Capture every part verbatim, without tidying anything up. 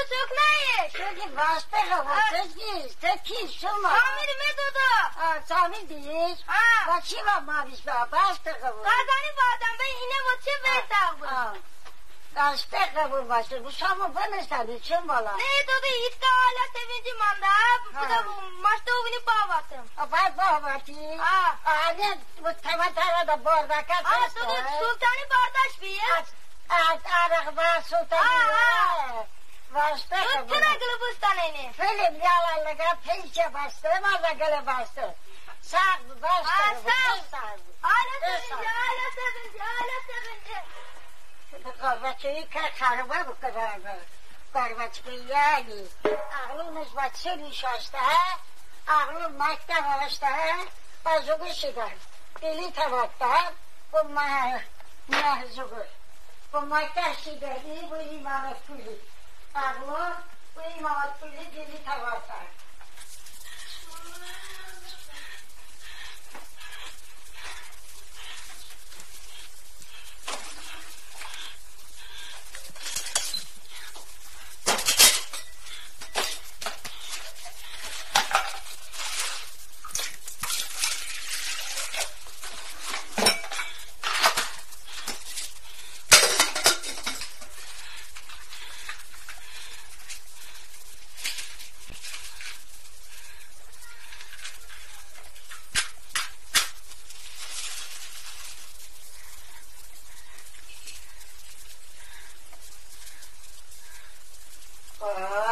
Şok nəyiş? Şoki, bəs bıxəbə, tı ki, tı ki, şımə. Samir me dodo. Ha, Samir diyiş. Ha. Bə çi bə, mə biş bə, bəs bıxəbə. Qəzəni vardəm be, inə bo çi, be sağ bıbu. Ha. Bəs bıxəbə, bəs bıbu, şımə bınıstəni, çım bala. Ne dodo, itkə ailə sevinci mandə, bıdə bu, maştə ovini bəvatım. Ha, bə, bəvati. Ha. Ha, ne, bu təmə-təmə də bardəkə. Ha, dodo, Sultani bardəş biye. Ha. Ə, ə, arəğ bə Sultani. Ha, ha. Bəs bıbu. Tınə qılə bıstənəni. Film yalanlığa pensiya bəste, məzə qılə bəste. Sağ bı, bəs bıbu. Ha, sağ bı. Ailə sevinci, ailə sevinci, ailə sevinci. Qorbəçəyi kə xanımə bıkəbə. Qorbəçəyi yəni. Əğlım bə çı nişəştə, əğlım məktəb əştə, bə zıqo şedən. Dili təvatdən, bı mə, mə zıqo. Bı məktəb şedəni, bı imanət puli. Əğlım, bı imanət puli dili təvatdən.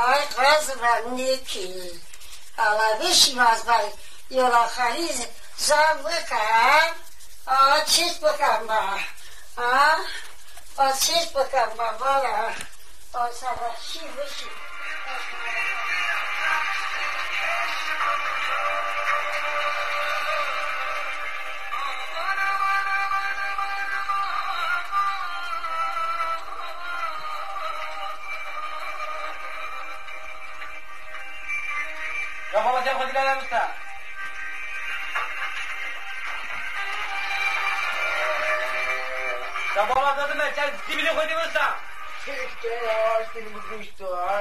Ay, qızım, nə ki? Hələ beşim az bəy, yolə xəliz zəng bıkəm. A, çiç bıkəm bə? A, a, çiç bıkəm bə, bala? A, səbə şi bışi. Ya bala, sən xədə qələmsə. Ya bala, dədə, sən zibili xədə qələmsə. Çəkdə, aştını bu quşdu, ha.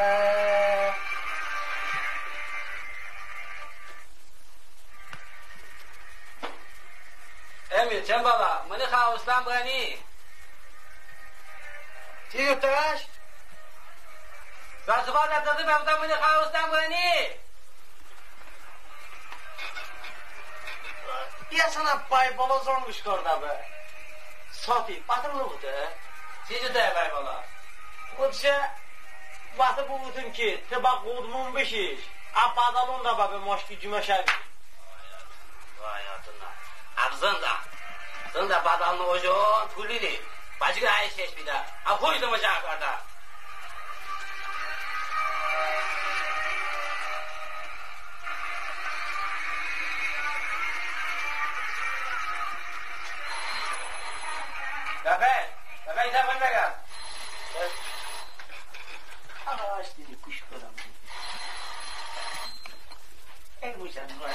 Əmi, çəmə bala, mıni xəvosdən bıəni. Çi votəş? Bə sıxan dədə, bəvotəm, mıni xəvosdən bıəni. Ya sənə bəy bala zanqış kardə be. Sati, bətım nıbıdə? Çiçi de bəy bala? Xodışe bətı bıvotım ki, tı bə Qodmon bışiş, ə bədəlon də bəbe maşki cümə şəvi. Vay, vay, vay, vay, vay. Əv zındə. Zındə bədəlon ojon, pulili. Bə cıqə əy şeş bidə. Ə pul zımə şəv kardə. Bəbə, bəbə, sə bıdə qə. Aa, aştını quş qıram. Ey, bu sən var.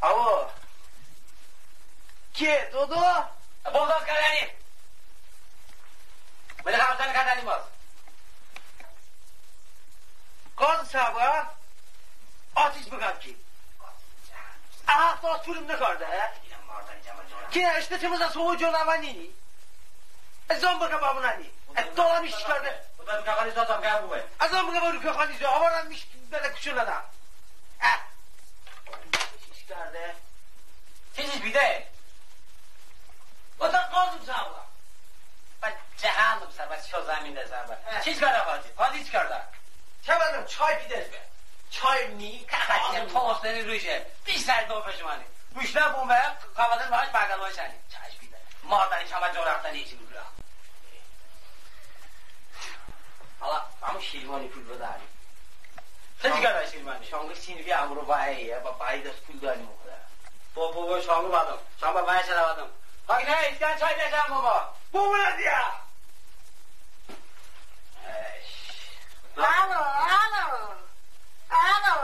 Alo. Ki, dodo? Bozaz kələni. Mıni xəvosdən kədəni baz. Qaz səbə, ateş bıqəm ki. Aha, dost, pulım nıkardə. Ki, ıştə çəmə zə sovu conəvəni. E, zon bıkə bəbunəni. E, dolanmış kardə. Bu da rükəxani zə zəm qə bu be. E, zon bıkə bə rükəxani zə, avaramış belə kuçulədə. E. Şiş kardə. Çiç bidə? O da qazım səbə. Bə cəhənnəm səbə, ço zəmində səbə. Hə. Çiç kardə qazi? Qazi çiç kardə? Çəvədim, çay pidəş be. Çay ni, qazım. Tostəni ruje. Diş sər do peşməni. Müşlə bu mə, qavadən baş bəqəl başəni. Çay pidə. Mardəni çəmə corəxtən içim bıra. Hələ, əmə Şirvani pul bıdə. Sən çi kardə Şirvani? Şanqı sinfi əmro vəyə, bə, bəy dəs pul dəni oxudə. Bo, bo, bo, şanqı bədım. Şanqı bəy şərə bədım. Bak, nə, iskən çay dəşən baba. Bu, bu nə diyə? Eş. Alo, alo. Alo.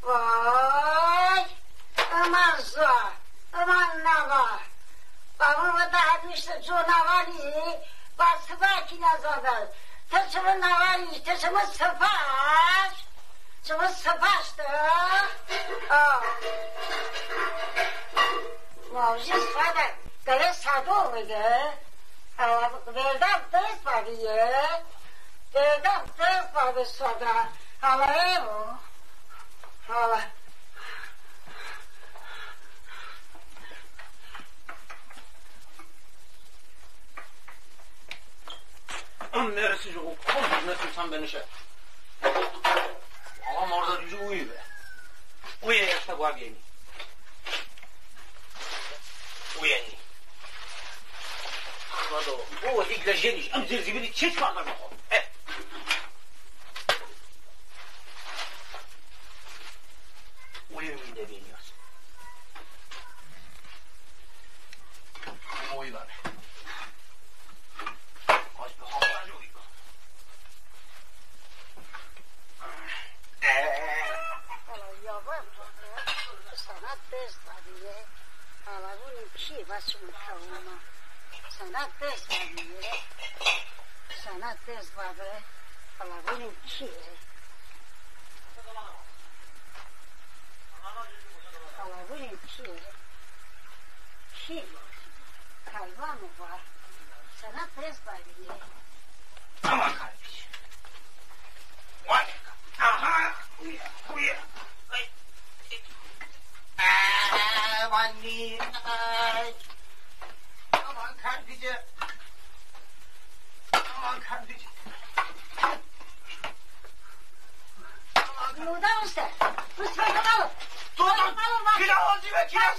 Vay. Aman zə. Aman nəvə. Baba, bə dəhmişdə co nəvəni. Bə sıbə ki nəzən. Tı çımı nəvəni, tı çımı sıpaş, çımı sıpaş de. A. Mavji soədə qılə sədo vıde. Hələ verdəm dırıs bəbiye. Verdəm dırıs bəbi soədə. Hələ evo. Hələ. Əm, neresi yox, əm, neresi sən benişə. Adam orada düzü uyu be. Uyu, yaşda bu abi yeni. Uyu yeni. Hadi o, o, iqlə jeniş, əm, zerzibili çeç var mı? E. Uyu, uyu de beniyorsun. Oy var. Hələ yavaş, sənə dırıs bəbiye. Hələ bunun ki, bəs şımə kəvonə. Sənə dırıs bəbiye. Sənə dırıs bəbiye. Hələ bunun ki. Hələ bunun ki. Ki. Kərvan var. Sənə dırıs bəbiye. Aman kardeş. Vay. Aha. Uya, uya. Ay. Aa, vani. Ay. Aman kardeşim. Aman kardeşim. Yoda usta. Usta, bakalım. Dodo, bakalım, bak. Kina oldu be, kina.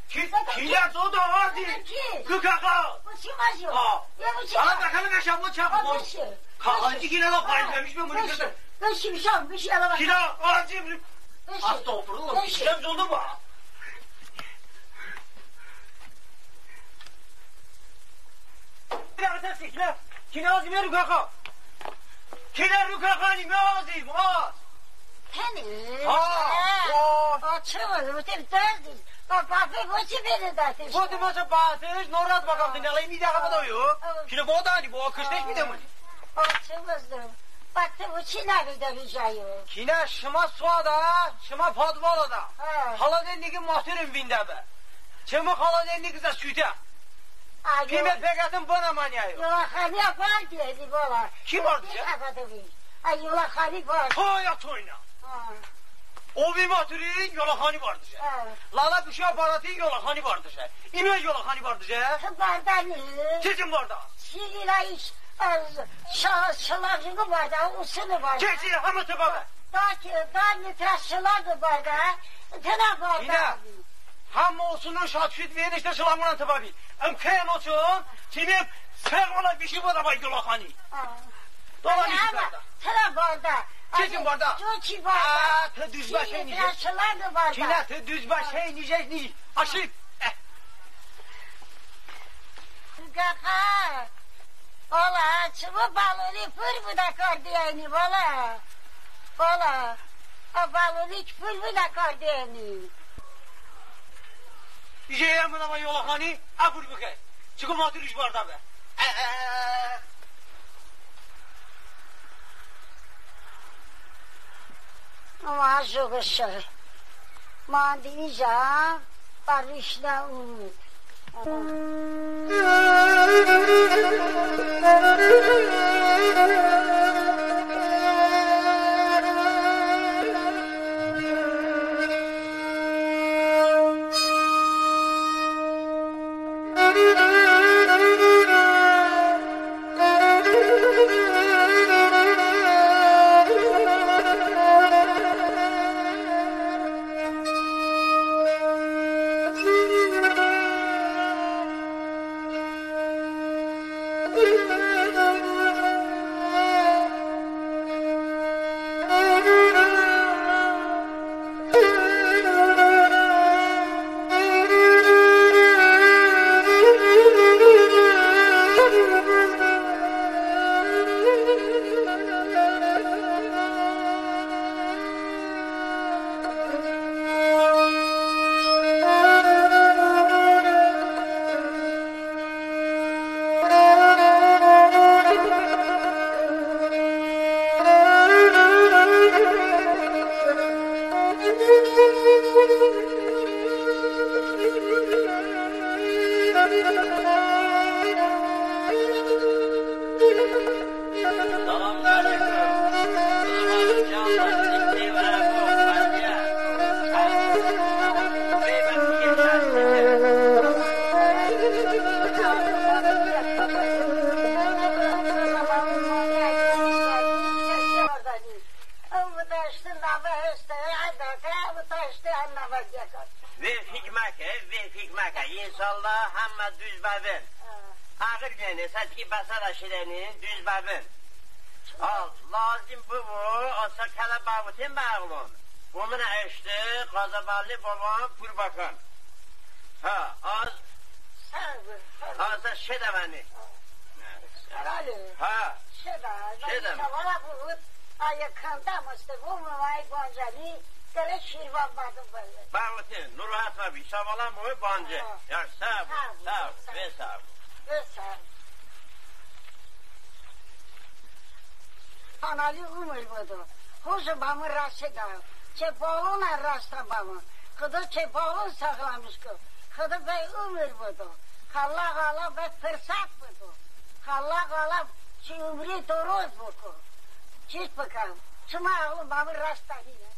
Ki-, kina, dodo, hadi. Ki? Kıkaka. Bu kim acı? Aa. Ya bu kim? Ana, bakalım, yaşa, bu çabuk. Kahancı kina la, paylaşmış mı bunu? Beşi, beşi, beşi, beşi, ala bak. Kina, acı. Beşi. Astagfirullah, beşi. Sen zoldu mu? Kinə, kinə, kinə azim, ru kaka. Kinə ru kaka, ni mə azim, az. Təni? Ha, ha. O. O çı vız, bu tip dərdi. Bə, bəfe, bu çi beni dətiş? Bu tip məsə bəfe, norat bəkəm, təni, ələ, imi dəqə bıdo yo. Ha. Kinə bu dani, bu kıştəş mi dəməni? O çı vız, bəfe, bu çi nəvi dəbicəyo? Kinə şımə soədə, şımə podvalədə. Ha. Xolodilniki motorim vindəbe. Çımı xolodilnik zə sutə. Ay, pime yo. Peqətin bınə mani, ay. Yola xani apardı, ezi bala. Kim vardı ya? Ay, yola xani apardı. Toy, toy nə? Ha. Ovi motorin yola xani bardışe. Ha. Lala bışə aparatın yola xani bardışe. İmə yola xani bardışe. Bardəni. Çiçin bardə? Çiçin, şa-, şılağını bardə, usunu bardə. Çiçin, həmə tı bardəbe. Da ki, da ki, tə şılağını bardə. Tınə bardə. İnə. Həmə osunun şat-şut verişdə şılağımon tı bəbi. Im kə oçım, çinim sərğonə bişi bıdə bə yola xani. Ha. Dolanış. Həmə tınə bardə. Çiçin bardə? Coçi bardə. A, tı düz bəşey nijəş. Şılağını bardə. Kinə, tı düz bəşey nijəş, nijəş. Aşib. Qaqa. Bala, çımı baloni pul bıdə kardeyəni, bala. Bala, a baloni pul bıdə kardeyəni. Jeyəmınə bə yola xani, a pul bıkə. Çiko motoruj bardəbe. Ə, ə, ə. Əmma az yoğışır. Mandi ijən. Barışda umut. Vıtəştı nəvə heste, ə dəqə, vıtəştı ə nəvə dəqə. Vey fik məkə, vey fik məkə. İnşallah həmmə düz bəbin. Hə. Əğıl bıəni, sə ki bəsə də şedəni, düz bəbin. Az, lazım bıbu, az sə kələ bəvoten bə əğılon. Omınə eştı, Ğazəbəlini baban pur bəkən. Hə, az. Sağ ol, sağ ol. Az sə şedə bəni. Bəli. Hə. Şedə. Şedə. Şəvala bıvot, ayə kəndə mıstı, bu mıvay bancəni, qərə şirvan bədım bəli. Bəvoten, norohat məbi, şəvala mıvay bancə. Hə. Ya, sağ ol, sağ ol, sağ ol, ve sağ ol. Ve sağ ol. Anali umr bıdo. Hozı bəmı rəsedə. Çe balonə rəstə bəmı. Xıdo çe balon sağlamış ko. Xıdo bəy umr bıdo. Xəlləğ-ələ bəy fırsət bıdo. Xəlləğ-ələ çı umri doroz bıko. Çiç bıkəm. Çımı əğlım bəmı rəstə hiye.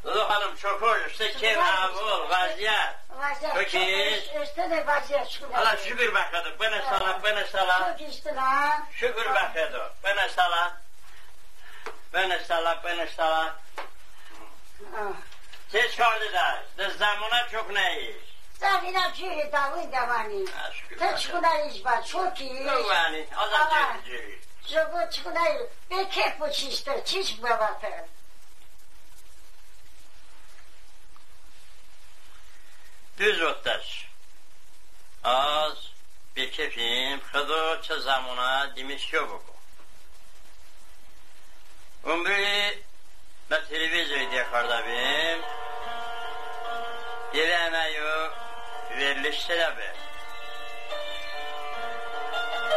Dodo xanım, çok hoş, ıştı keyf, əhval, vəziyyət. Vəziyyət, çok hoş, ıştı de vəziyyət, şukur. Hələ şukur bəkədo, bınə sağlıq, bınə sağlıq. Çok iştədə. Şukur bəkədo, bınə sağlıq. Bınə sağlıq, bınə sağlıq. Çe kardedə, de zəmonə çok nəyiş. Zəmonə curi dəvon dəvani. Tı çikonə iş bə, çok iş. Dəvani, az curi curi. Joqo çikonə iş, be kef bo çiş de, çiş bə vətən. Düz votdəş. Az bekefim, Xıdo çı zəmonə dimiş ko bıko. Umri bə televizori diyə kardəbim. Yerə əməyo veriliş sedə be.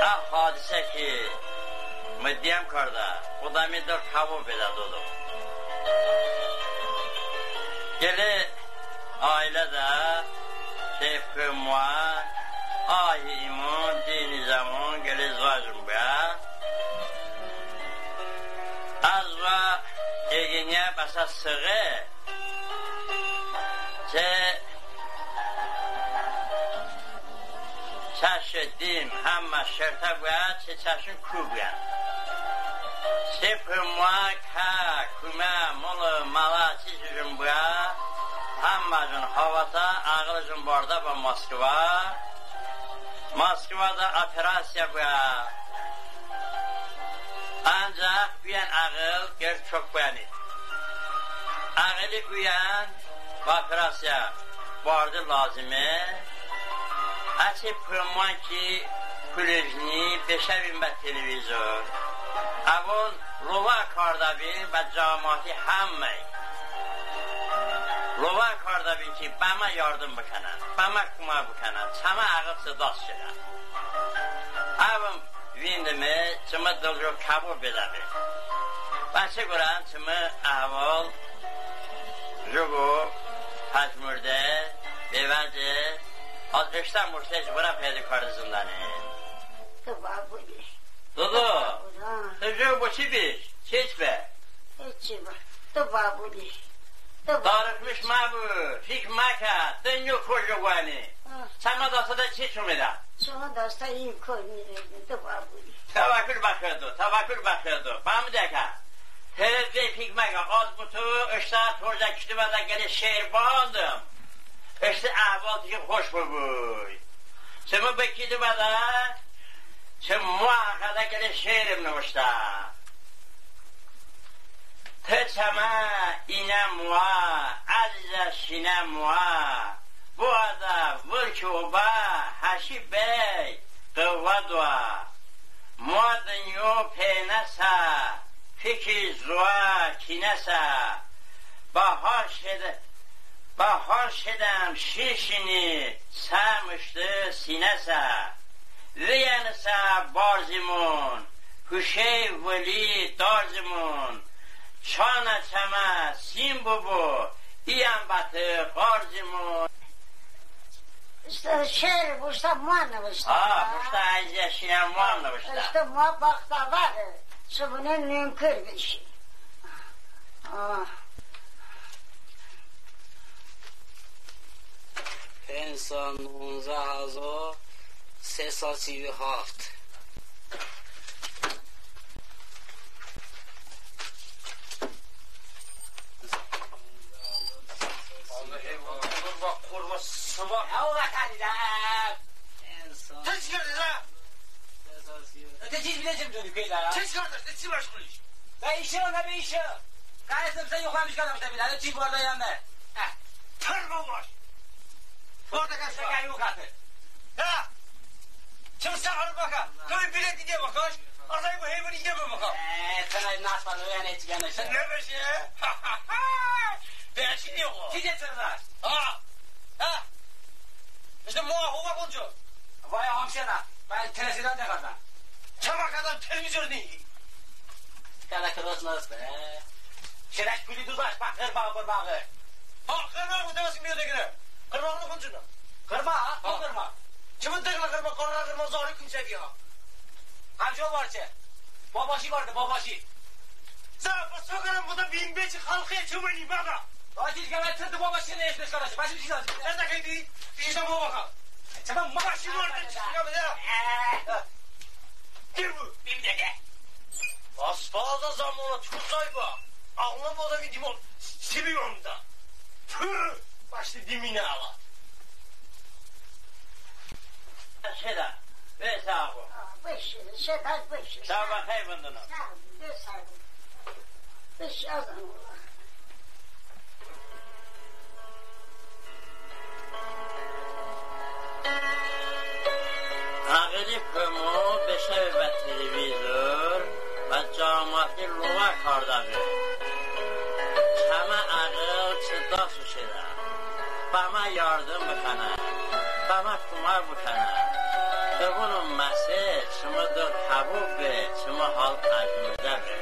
Ə hadisə ki mı diyəm kardə, odəmi dıl kəbo bedə, dodo. Qılə ailədə çəy pımon, ahi imon, dini zəmon qılə zajım bıə. Az və eqıniyə bəsə sığe, çəy çəşi dim həmmə şertə bıə, çəy çəşon ku bıə. Çəy pımon, kə, kumə, mılı, mələ, çiçışon bıə, həmməşon havotə, əğılışon bardə bə Moskva. Moskvada operasiya bıə. Ancəx uyən əğıl qırd çok bəni. Əğıli uyən bə operasiya bardı lozime. Əçəy pımon ki pulış ni, beşəbin bə televizor. Əvon lovə kardəbin bə camaati həmməy. Lovə kardəbin ki, bəmə yardım bıkənən, bəmə kumə bıkənən, çəmə əğıl çı dast şedə. Əvon vindime, çımı dıl co kəbo bedəbe. Bə çı qorən çımı əhval joqo pəşmurdə, bevəce, az ıştə murtəş bırə pəydo karde zındəni. Tı bəbuni. Dodo, tı joqo boçi biş, çiç be? Hiçi be. Tı bəbuni. Darıxmış məbu, fik məkə, dınyo ko joqoəni. Çəmə dastədə çiç omedə? Çəmə dastədə hiç ko ni, tı bəbuni. Xıdo, təvəkkül bə Xıdo. Bəmı dəqə. Tı vey fik məkə, az bo tı ıştə torcə kişi dobədə qılə şeir bəhandım. Iştə əhval tikə xoş bıbuy. Çımı bə ki dobədə, çımı moə həxədə qılə şeirım nıvıştə. Tı çəmə inə moə, əzizə şinə moə, boədə vırki obə, həşi bəy qıvvə doə. Moə dınyo penəsə, fiki zoə kinəsə, bəhar şedə-, bəhar şedəm şin-şini, səmə ıştı sinəsə. Veyənısə barzimon, huşey vıli darzimon, çanə çəmə sim bıbu, iyən bə tı qarzimon. İştə şeir bo ıştə moə nıvıştə. Ha, bo ıştə əzizə şinə moə nıvıştə. İştə moə bəxtəvəre, çı bıno nınkır beşi. Ah. Penc sa nonzə həzo se sa si u haft. Penc sa. Tı çiç bıdə cım dönü keydə? Tı çiç kardeş, tı çiç məşğuliş? Bə işi, nə bə işi? Qayıtdım, sən yoxlamış qalmışdı bir dənə, çiç vardı yanında. Hə. Tır bıbaş. Orada kəs var. Yox artıq. Hə. Çımı çağırıb bəkə. Toy bilet diye bəkəş. Azay bu heyvani diye bəkə. Ə, sənə nasıl o yəni heç gəlməşə. Nə beşe? Beşi yox o. Sizə çırlar. Ha. Hə. İştə moə hova bonco. Vay, hamşerə. Bə televizoradə qardə. Çəmə kadar televizor ni. Kədə kırılsın be. Şirəş puli duzəş, bə qırmağı, qırmağı. Ha, qırmağı, bu dəvəsi miyodə qırə. Qırmağını qonçunə. Qırma, ha, qırma. Çımı dıqlə qırma, qorə qırma, zori künçəvi ha. Hamşo varçe. Babaşi vardı, babaşi. Sə, bə soqarım bu da bin beçi xalqi çımı ni bədə. Babaşi gələ, tırdı babaşi nə eşmə qardaş. Başım şidə. Nədə qeydi? Bir şey baba bakalım. Tamam, babaşi vardı, çıqdı be. Ə. Gir bu. Bim dəqə. Asfalda zamana tutay bə. Ağlına bu adam idimo. Sibi onda. Tüh. Başlı diminə ala. Şedə, be sağ ol. Beş, şedə, beş. Sağ ol, xeyr bındınım. Sağ ol, be sağ ol. Beş yazın ola. Əğıli pımo beşə bə televizor, bə camaati lovə kardə be. Çəmə əğıl çı dast şedə. Bəmə yardım bıkənən, bəmə kumək bıkənən. Dıvonım məse, çımı dıl həbub be, çımı hal əcmıdə be.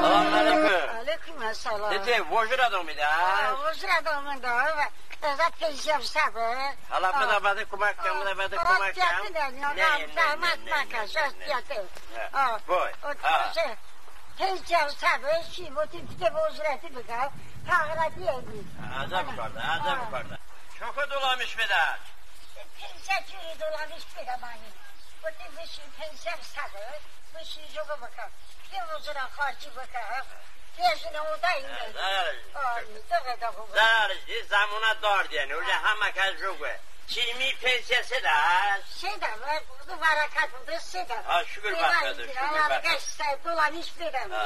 Salam əleykum. Əleykum əssalam. Tı vojirədə omedə? Hə, vojirədə omedə. Təzə pensiyam səbe. Hələ bıdə bədə kumək kəm, bıdə bədə kumək kəm. Zəhmət məkə, söz diyəte. Boy. Pensiyam səbe, şi votim ki de vojirəti bıkə, fəğırəti əbi. Əcəb kardə, əcəb kardə. Çoku dolamış bedə. Pensiya cüri dolamış bedə məni. Votim bışi pensiyam səbe, bışi jıqo bıkə. De vojirə xərci bıkə. Zəmonə dar diyəni, olə həmə kəs jıqo. Çimi pensiya sedə? Sedə, bərəkət bıdə, sedə. Ha, şukur bə Xıdo, şukur bə Xıdo.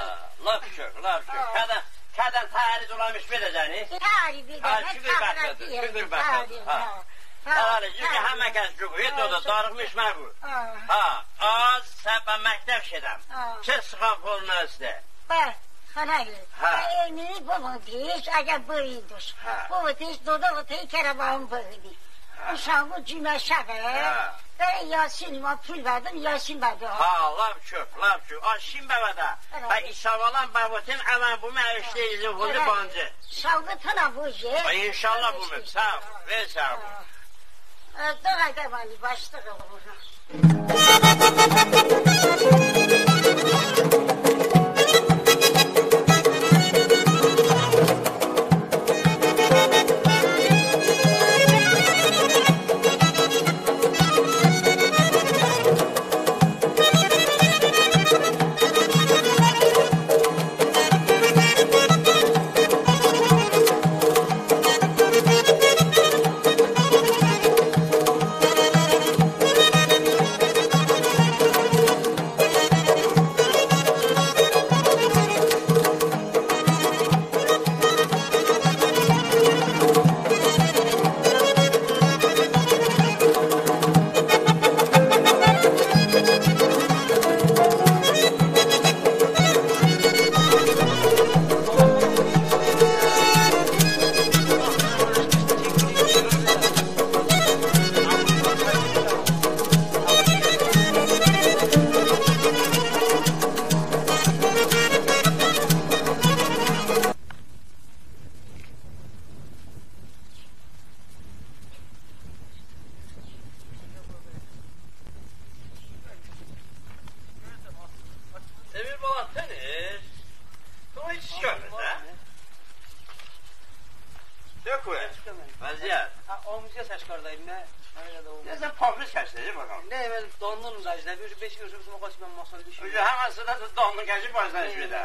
Lap şukur, lap şukur. Kədən, kədən təri dolamış bedə cəni? Təri bedə. Ha, şukur bə Xıdo, şukur bə Xıdo. Ha. Hələ həmə kəs jıqo, hiç dodə darıxmış məbu. Ha, az Bə məktəb şedəm. Ha. Çı sıxan polon heste? Bə, xanəy. Hə. Bə, emini bıvotış, əgər bıvindoş. Hə. Bıvotış, dodo votey kərə bəvon bıvini. Hə. Uşağım cümə şəbe. Hə. Bə, Yasin, mı pul bədim, Yasin bədo. Ha, lap çok, lap çok. A, şin bəvədə. Hə. Bə, İsa vələn bəvotem, əvən bıme eşte izin vırdı bancı. Şalğı tınə bıje. Bə, inşallah bıme. Sağ ol, ve sağ ol. Hə. Ə, doğa dəvani başlıq olur. Emir bala, tınış. To hiç şikəmə? Yox, vəziyyət. Ha, omuzə səş kardayım, nə? Nə sən pamız kəsdəcək, baxalım. Nə, mən dondun da, işte, bir beş qırışım, o qaç, mən masal düşün. Öyle həmən sıra da dondun kəşi başdan şüyədə.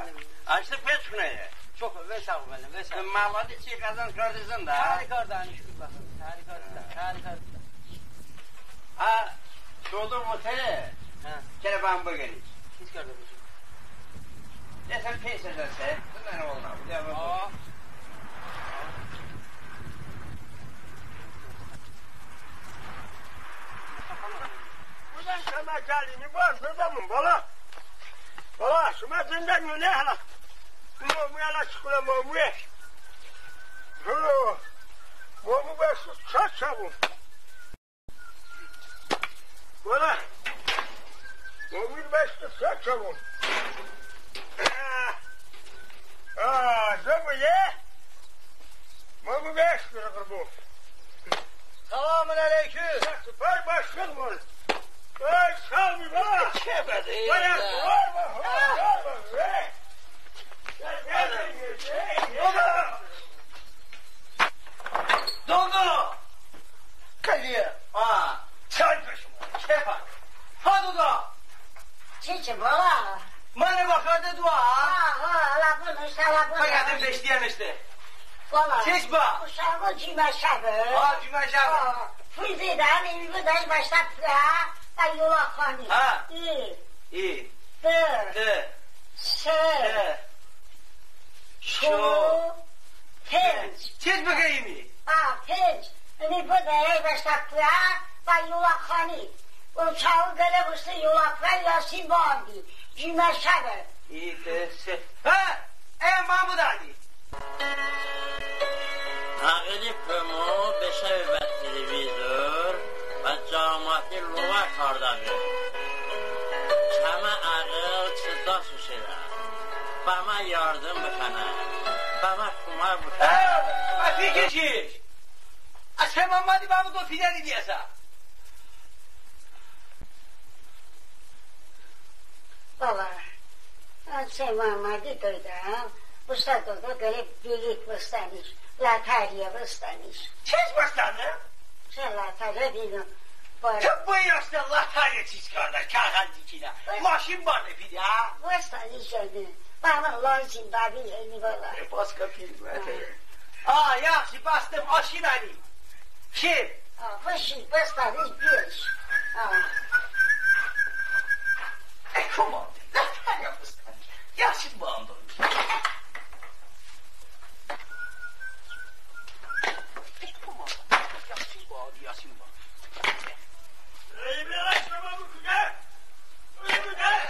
Açdı peç künəyə. Çok, ve sağ ol, ve sağ ol. Məvadi çiğ qazanc kardəsən da. Hər kardəni, şükür baxın. Hər kardəni, hər kardəni. Ha, dodo vote. Hə. Kərə bəvon bıvini. Hiç kardəni. Ya sən peysə də sə, bu mənə olma. Ya, bu. Aa. Buradan sana gəlini var, ne zaman bala? Bala, şımə zındən yönə hələ. Momu hələ çıxıla momu. Hı. Momu bəs çat çabuk. Bala. Momu bəs çat çabuk. Aa. Aa, zəbu ye. Momu bəs qırbu. Selamun əleykum. Süper başlıq var. Ay, sağ ol, bala. Çəbədi. Bala, var, var, var, var, var. Dodo! Kəliyə? Ha. Çay peşimə. Çəbə. Ha, dodo! Çiçi, bala? Mənə baxardı dua. Ha, ha, ləbın, ıştə ləbın. Bəqədim beşdiyən ıştə. Bala. Çiç bə? Uşağın cümə şəbi. Ha, cümə şəbi. Ha, pul bedəm, indi bıdəş bəştə pılə, bə yola xani. Ha. İ. İ. Dı. Dı. Se. Se. Ço. Ço. Penc. Çiç bıkəyimi? Ha, penc. İndi bıdəş bəştə pılə, bə yola xani. Işığı qılə bıstı yola pılə, Yasin bandi. Cümə şəbi. İ, dı, se. Ha! E, Mahmud abi. Əğıli pımo beşəbe bə televizor, bə camaati lovə kardəbe. Çəmə əğıl çı dast ışedə. Bəmə yardım bıkənən. Bəmə komək bıkənən. Ə, ə, fikir çiç? Ə, çəmə Məmmədi bəmı do pidəni diyəsə. Bala, əçəy Məmmədi doydə, ıştə doydə, qıləy bilet bıstəniş, lotereya bıstəniş. Çiç bıstəni? Çə lotereya deyilən. Tı bı yaşdə lotereya çiç kardə, kağız dikinə. Maşın barde pidə? Bıstəniş yəni. Bəmə lazım bəbi yəni, bala. E, başqa pil var. Ha. A, yaxşı, basdım, aşinəni. Kim? Ha, fışi, bıstəni, beş. Ha. E, komand, nə fərq bıstən? Yaşın bandı. E, komand, yaşın bandı, yaşın bandı. Ey, bir araştırma bu kıza. Bu kıza.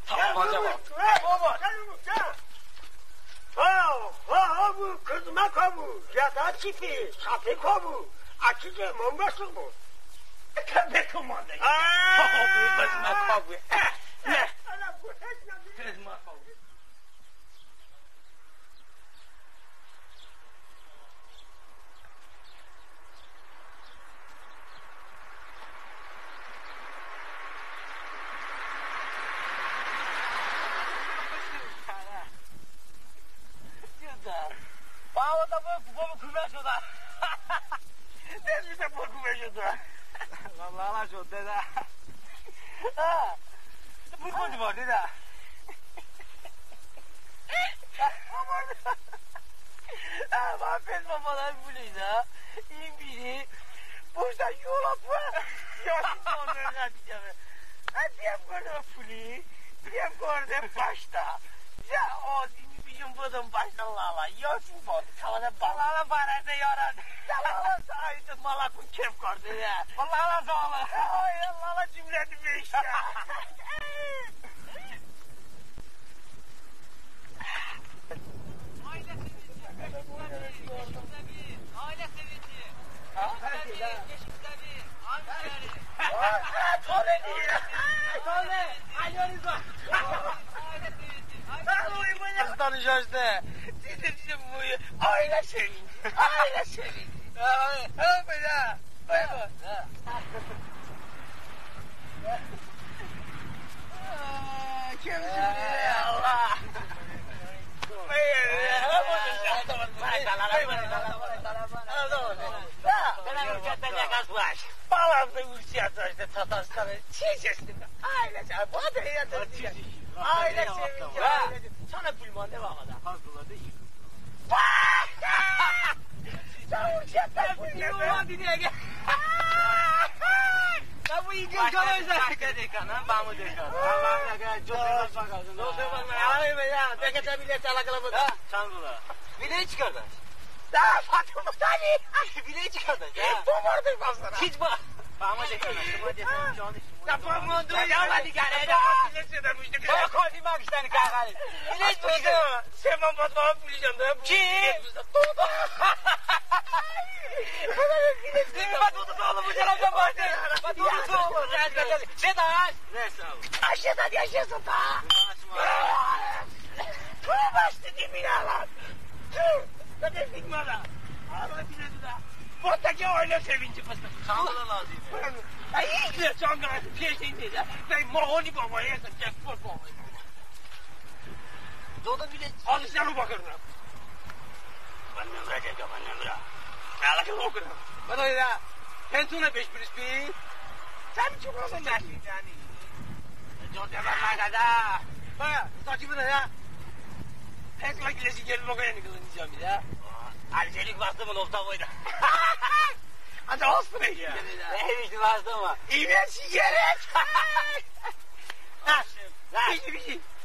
Tapmaca var. Baba. Ha, ha, ha, bu kızma kabu, ya da çipi, şafi kabu, açıcı, mumbaşlık bu. Tabii ki mande. Aa! Ha, ha, bu kızma kabu. Eh, eh. Kızma kabu. Baba, baba, baba, kome şodə. Tez bizə baba, kome şodə. Lala şodə də. Ha. Bu kome vardı da. Ama pes babalar bu ne ya? İmbiri. Boşda yola bu. Ya, onları ne diyeceğim? Ha, diyem gördüm puli. Diyem gördüm başda. Ya, o bizim bizim budum başda lala. Yosun bud. Kavada bala. Lala barədə yaran. Ya, lala saydı malakun kef kardı ya. Lala sağlı. Ay, lala cümləni beşdə. Ailə sevinci, beşikdə bir. Ailə sevinci, beşikdə bir, beşikdə bir. Ay, ay, ay, Tole, ay, Tole, ay, Tole. Ailə sevinci, ailə sevinci. Qızdan jajdə. Sizin, sizin bu ailə sevinci, ailə sevinci. Ay, ay, ay, ay. Ay, ay. Ay, Allah. Ay, ay, ay. Balam da Urçiyatda, Tatarstan, çiçəsi. Ailə, ailə sevinci, ailə sevinci. Çanə pul mandə, baba da. Sən Urçiyatda pul mandə. Sən bu İngiliz qalan özə. Başqa dekan, ha, bamu dekan. Ha, bamu dekan. Çok sevindim. Çok sevindim. Ay be ya, bekete bilet alakalı bu da. Çan bula. Bilet çıkardaş. Da Fatım Mutali. Bilet çıkardaş, ha. Bombardı bazıları. Hiç bak. Bamu dekan, şıma dekan, canı şıma. Ya bamu dur ya, hadi gel ya. Bilet çıkarmıştık. Bak, kofi bak işte, kahve. Bilet çıkardaş. Sen bana bana bulacağım da. Kim? Batutu oğlu bu tarafta vardı. Batutu oğlu. Gel, gel, gel. Sedat. Ne sağ ol. Aşağıda yaşıyorsun da. Dur, başladı binalar. Dur. Zaten bilmem ha. Ağla bile dur ha. Buradaki aile sevinci fıstık. Çandıra lazım. Ay, ilk de çandıra peşin dedi. Ben Mahoni babaya, sen Cesur babaya. Dodo bile. Al işte bu bakırına. Bə nömrə deqə, bə nömrə. Ələkə oxuram. Bə də ya. Pentunə beş plus bir. Sən kim olsun da? Con dəbər məqədə. Bə, saçı bıdə ya. Pek la gilesi gel bə qəyəni qılınca bir ya. Alcelik bastı mı, nokta qoydu. Ancaq olsun ya. Neymiş bastı mı? İğrenç sigaret. Ha.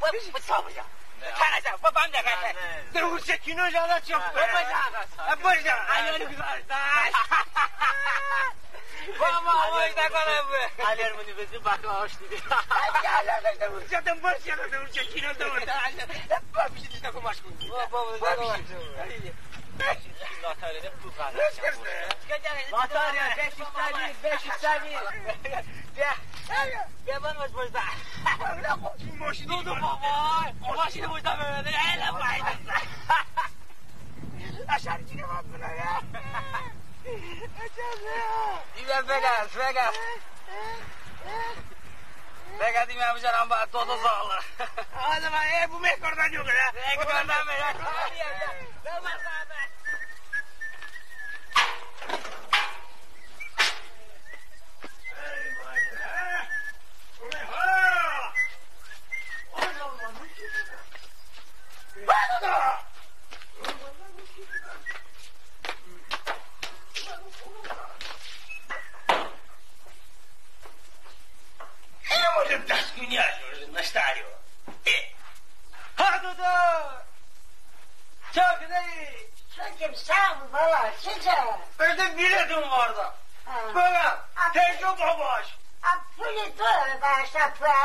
Bıçaq, bıçaq. Kərəcə, babam da kərəcə. Dı Urçə kino jədə çok. Bıçaq. Bıçaq. Ay, ay, güzel. Baba, ay, da kərə bu. Aler bunu bizi bakla hoş dedi. Ay, ya, ya, ya, Urçədən, Urçədən, Urçə kinoda var. Hep bir şey de kumaş koydu. Baba, baba, baba. Lotereyadə pul qazanacağam. Lotereya, beş yüz bir, beş yüz bir. Ya, ya, ben boş boşda. Baba, maşını oldu baba. Maşını boşda böyle. Elə baydı. Aşağı çıkma buna ya. Aşağı ya. Vegas, Vegas. Bəqədim əmcə, əm bə Dodo sağlı. Hadi bə, e, bu mehkordan yox ya. Mehkordan, mehkordan. Emo de das günü yaşıyoruz, naştarıyor. E. Ha, Dodo! Çok ne? Çocuğum, sağ ol, valla, sizə. Özde biletim vardı. Ha. Baba, tezgah babaş. A puli to bəştə pıə?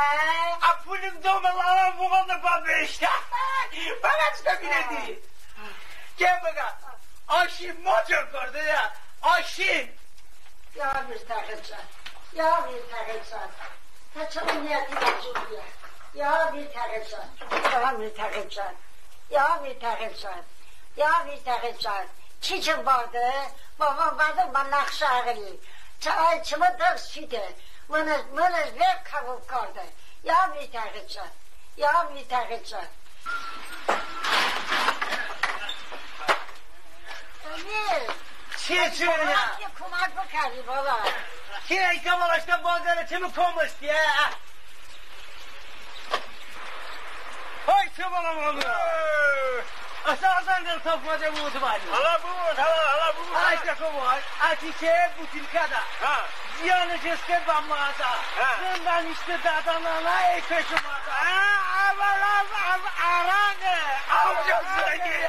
A pulim domədə, ələm boğədə bə beştə. Bənə çiçe biledi. Ke bəqə. Aşim, mocə kardə ya. Aşim. Ya Mirtəğə can. Ya Mirtəğə can. Tə çımı niyəti bə cıvıya. Ya Mirtəğə can. Ya Mirtəğə can. Ya Mirtəğə can. Ya Mirtəğə can. Çiçım barde, bə mı bədə, bə nəxşə əğıli. Çı-, ay, çımı dığ süte. Mınız, mınız ver kəvub karde. Ya Mirtəğə can. Ya Mirtəğə can. Emir. Çiçım ya? Komək bıkə, baba. Ki, ey, kəvub, ıştə bazarə çımı kom ıştə ya. Hay, çəvon, əmə. Ə, əsə azən qıl tapmadə bu otu bəni. Hələ bu, hələ, hələ bu. Ay, çəvon, ay, əti çe butilkədə. Ha. Ziyanış heste bə madə. Ha. Zındəniş de dədə-nənə, ey, peşo madə. Ha, əvvəl, əvvəl, əvvəl, arağe. Amca, zıngı.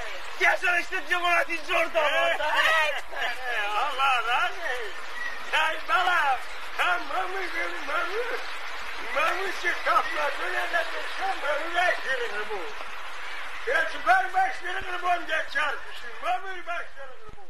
Yaşanışdı cəmanəti zor damada. Allah razı olsun. Ay, bala, ha, məmı, məmı, məmı şey tapma, böyle de sen məmı ne işin bu? Ya, ben başlarım bu, amca, çarpışın, məmı başlarım bu.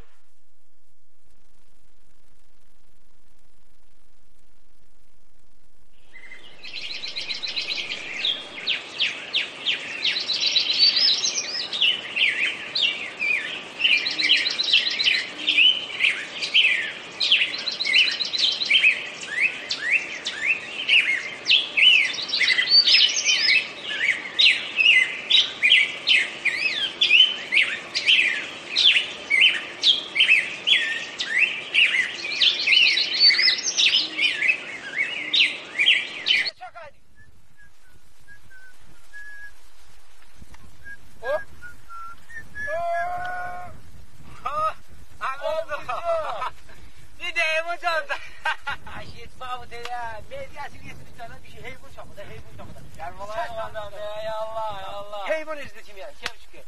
Heyvan ezdi kimi ya, keyf çıkıyor.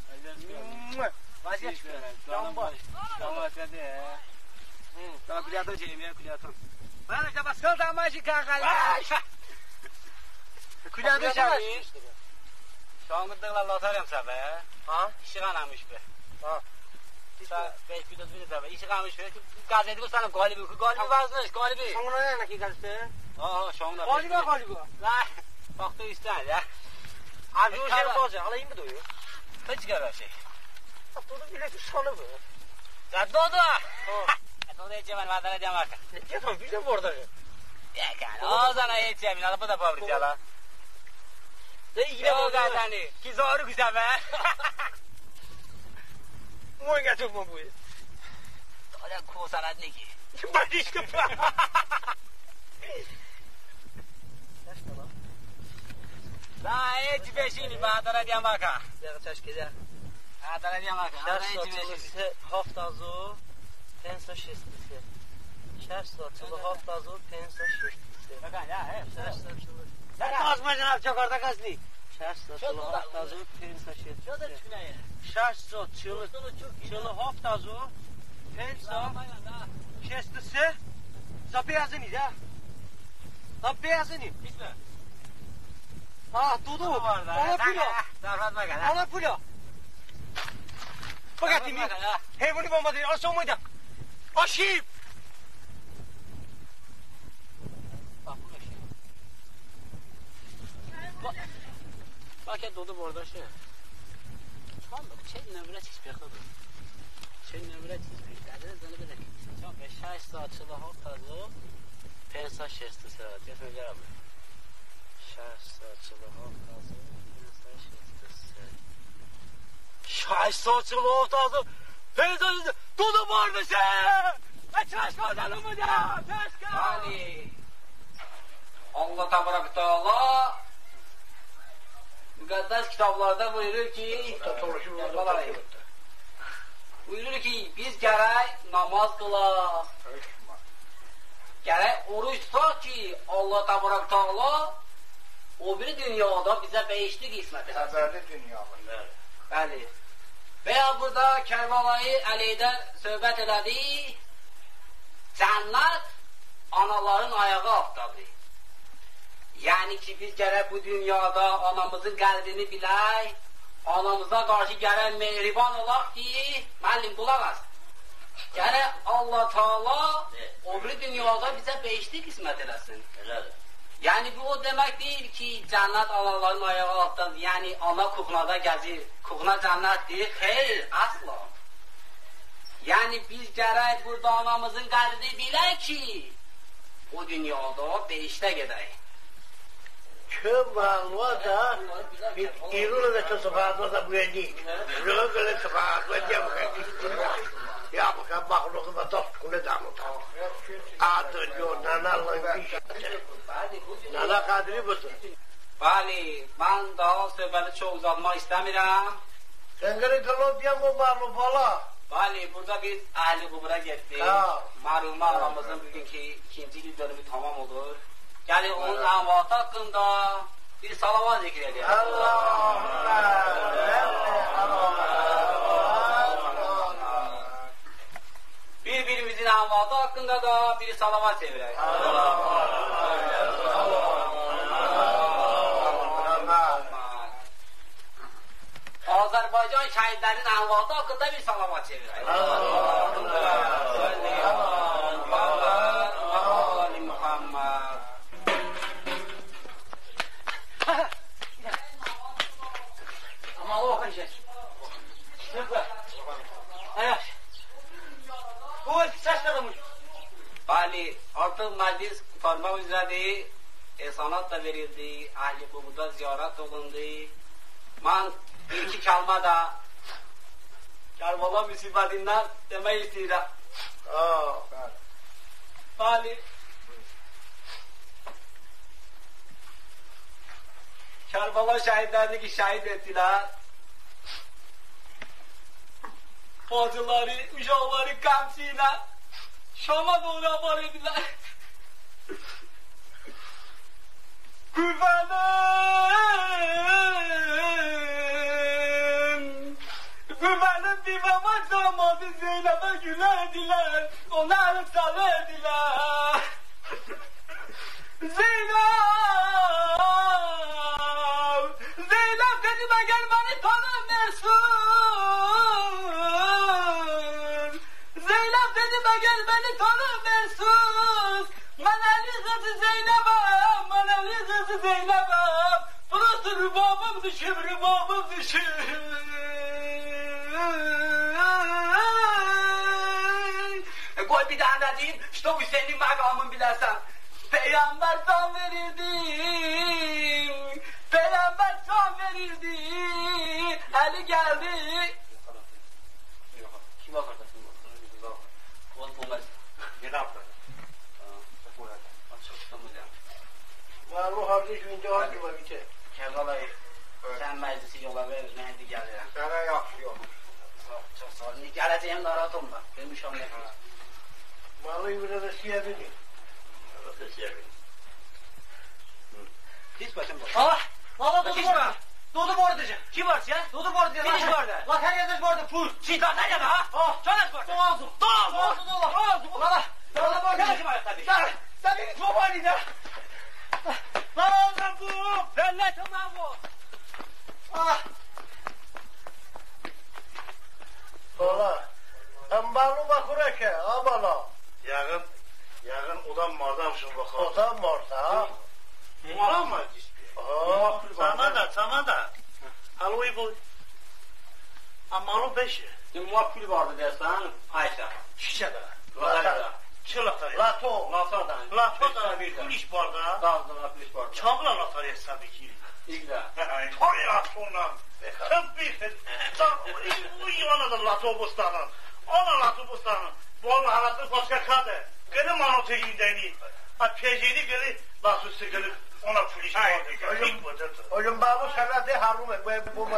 Vaziyet çıkıyor. Canım baş. Canım baş, hadi ya. Hı. Daha kulyaton çekeyim ya, kulyaton. Bana da baskal da maçı kanka. Ay! Kulyaton çekeyim. Şanqıddıqla latarım səbə. Ha? İşiğ anamış be. Ha. Sə beş gün özünü səbə. İşiğ anamış be. Qəzeti bu sənə qalibi, qalibi vəzniş, qalibi. Şanqına yəni ki, qəzeti? Ha, ha, şanqına. Qalibi, qalibi. Nə? Bax, da üstən ya. Abi, o şey qoca, ala indi doyu. Heç qara şey. Bax, dodu bilə ki, sanı bu. Ya dodu. Ha. Dodu heç mən vədərə deyəm artıq. Ne deyəm, bir də borda. Ya, o zaman heç yemin, ala bu da fabrikə ala. De, yine o qazanı. Ki zoru güzel be. Moy gətirmə bu. Hələ ko sənət ne ki? Bax, işte. Yaşda bax. Da, heç beşini, bədərə deyəm baka. Ya, çəş gedə. Bədərə deyəm baka. Şəş saçılı se, haft az o. Pensa şesti se. Şəş saçılı haft az o, pensa şesti se. Baka ya, he. Şəş saçılı. Sən azma cənab çokarda qazni. Şəş saçılı haft az o, pensa şesti se. Şəş saçılı, çılı haft az o, pensa şesti se. Za beyazını da. Za beyazını. Ha, dodu. Ona pulo. Ona pulo. Bıqətimi. Heyvoni bomba deyil. Aşağı mıydı? Aşib. Bax, bax, dodu borda şey. Tamam, bax, çəy nömrə çiz, bexəbər. Çəy nömrə çiz, bir dədə zənə bedək. Tamam, şəş saçılı haft az o, pensa şesti se. Deyəsən, gəl abi. Şəş saçılı haft az o, pensa şesti se. Şəş saçılı haft az o, pensa şesti se. Dodu borda şey. Ay, çəş qaldəlım bu da, çəş qaldəlım. Bəli. Allah təbarək təala müqəddəs kitablarda buyurur ki, buyurur ki, biz gərək namaz qılaq. Gərək oruc tutaq ki, Allah təbarək təala o biri dünyada bizə behişti qismət eləsin. Əbədi dünyamız. Bəli. Və ya burada Kərbəlayı Əlidə söhbət elədi. Cənnət anaların ayağı altdadır. Yəni ki, biz gərək bu dünyada anamızın qədrini bilək, anamıza qarşı gərək mehriban olaq ki, müəllim, qulaq as. Gərək Allah Taala o biri dünyada bizə behişti qismət eləsin. Belədir. Yəni, bu o demək deyil ki, cənnət analarının ayağı altdadır, yəni ana kuxnada gəzir, kuxna cənnətdir. Xeyr, əsla. Yəni, biz gərək burada anamızın qədrini bilək ki, o dünyada behiştə gedək. Çı məlumat da, bir İrun da çı sıfatına da bu yedi. Rığı qılı sıfatına da bu yedi. Ya, bu kadar mahluku da dost kule damuta. Adı yo, nana langi işte. Nana kadri budur. Bəli, mən daha söhbəti çox uzatmaq istəmirəm. Sən gərək qılob yəm o məlumat ala. Bəli, burada biz əhli qubura getdik. Ha. Mərhumə anamızın bugünkü ikinci il dönümü tamam olur. Gəlin onun əhvalatı haqqında bir salavat zikr edək. Allahümmə salli əla Muhammed. Bir-birimizin əhvalatı haqqında da bir salavat çevirək. Azərbaycan şəhidlərinin əhvalatı haqqında bir salavat çevirək. Amma o baxın şey. Ay, yaxşı. Qoy, səs də qoymuş. Bəli, artıq məclis qurtarmaq üzrədir. Ehsanat da verildi, əhli quburda ziyarət olundu. Mən bir-iki kəlmə də Kərbəla müsibətindən demək istəyirəm. Ha, bəli. Bəli. Kərbəla şəhidlərini ki, şəhid etdilər. Bacıları, uşaqları qəmçi ilə Şama doğru aparırdılar. Qüvvənin, qüvvənin bir baba camaatı Zeynəbə gülədilər, ona el salırdılar. Zeynəb, Zeynəb dedim, əgər məni tanımırsan, Zeynəb dedim, əgər məni tanımırsan, mən Əli qızı Zeynəbəm, mən Əli qızı Zeynəbəm. Burası rübabım düşüb, rübabım düşüb. E, qoy bir dənə də deyim, işte Hüseynin məqamını biləsən. Peyğəmbər can verirdi, Peyğəmbər can verirdi, Əli gəldi. Kim apardı? Olmaz. Nə apardı? Açıq, tamam. Mən bu harda gündə harda var, bitər. Kərbəlayı, sən məclisi yola ver, mən indi gəlirəm. Sənə yaxşı yol. Sağ ol, çox sağ ol. İndi gələcəyəm, narahat olma. Görmüşəm nə. Vallahi burada da siyəbini. Burada siyəbini. Pis başım var. Baba, baba, dodu bordı. Dodu bordı. Kim bordı ya? Dodu bordı. Kim bordı? Loteriyada bordı, pul. Şey, loteriyada ha? Ha. Canım bordı. Doğru. Doğru. Doğru. Baba. Baba bordı. Kim bordı? Sən, sən məni çobanı da. Lan oğlum bu. Cennetim lan bu. Ah. Bala. Ən balı baxırə ki, a bala. Yəğın, yəğın odam mardəmşon baxar. Odam mardə. Muğam mardəş. Aha. Çəmədə, çəmədə. Aloy boy. Amma alo beşe. Muğam pul vardı deyəsən, Ayşə. Çiçədə? Loteriyada. Çı lotereya? Lato. Latoda. Latoda pul iş bardə? Da, da, pul iş bardə. Çamla lotereya səbiki. İqlə. Toy latondan. Tıbbi. Bu yılana da lato bostanın. Ona lato bostanın. Bu Allah arasını başqa kadı. Qılı mano tegindəni. A pecini qılı lato sıqılı. Ona pul iş bardə. Ölüm, ölüm babu sənə de harume. Bu, bu, bu.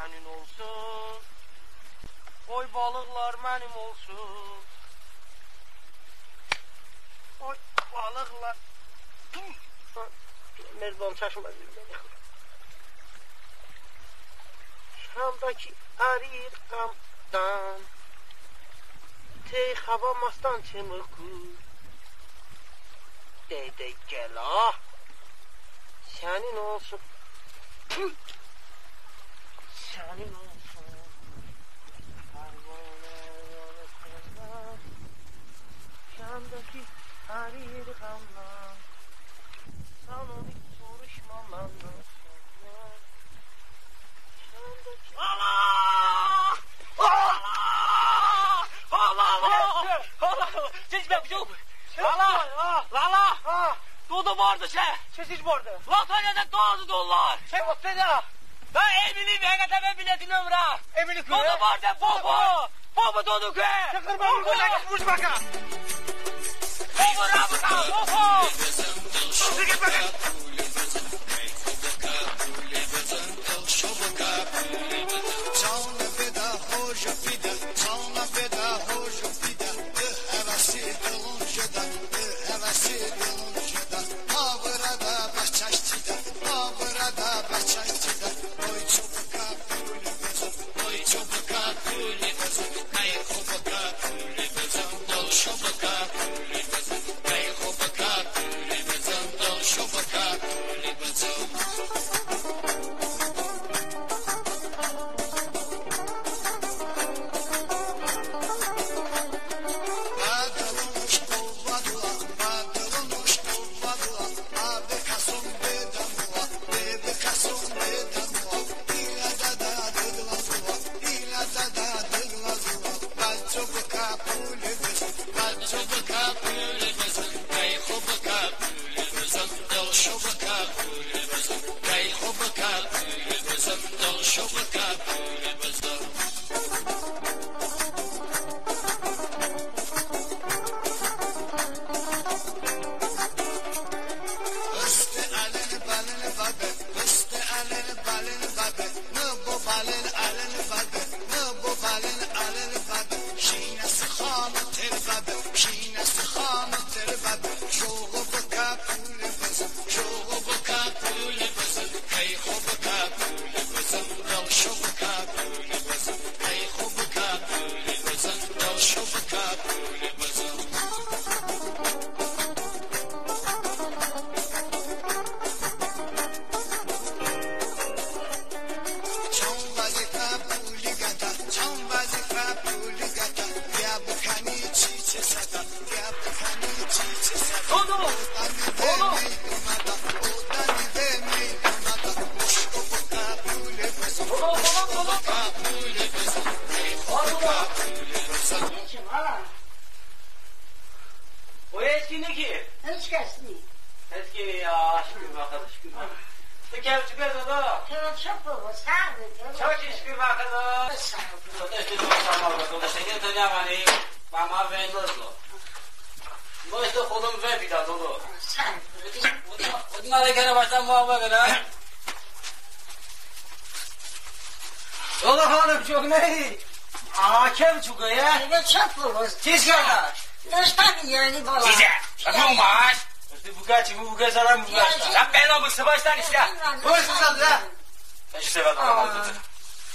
Sənin olsun. Qoy balıqlar mənim olsun. Qoy balıqlar. Mehriban çaşma. Şamdakı ərir ğamdan, tey xəbə mastan çımıku. Dey, dey, gələ. Sənin olsun. Tüy. Sənin olsun. Şamdakı ərir ğamdan. Sən onu soruşma məndən. Lala! Lala! Lala! Lala! Lala! Lala! Lala! Dodo vardı çe? Çe siz vardı? Loteryada dodo dollar. Çe bu peda? Da Emili V G T V bileti nömrə. Emili kü? Dodo vardı, bobo. Bobo dodo kü? Çakır baba, bu çakır, bu çakır. Bobo rabıka, bobo. O heç ki ni ki? Heç kəs ni. Heç ki ni, ya, şükür bə Xıdo, şükür bə Xıdo. Tı kəv çı be, dodo? Kəv çı be, sağ ol, dodo. Çok şükür bə Xıdo. Sağ ol. Dodo, işte, dodo, sağ ol, dodo. Şəkil tı nə məni, bə mə vey nozlo. No, işte, xodum vey bida, dodo. Sağ ol. Odun, odun, odun, dodo, kəv çı be, ya? Dodo xanım, çok ne? A, kəv çı be, ya? Kəv çı be. Tez gəl. Dostum, yəni, bala. Sizə. Nə olmuş? Bıqə çı, bıqə, salam bıqə. Ya, ya. Ya, bə, sıvaşdan işlə. Buyur, sıvaşdan. Təşəkkür ederim.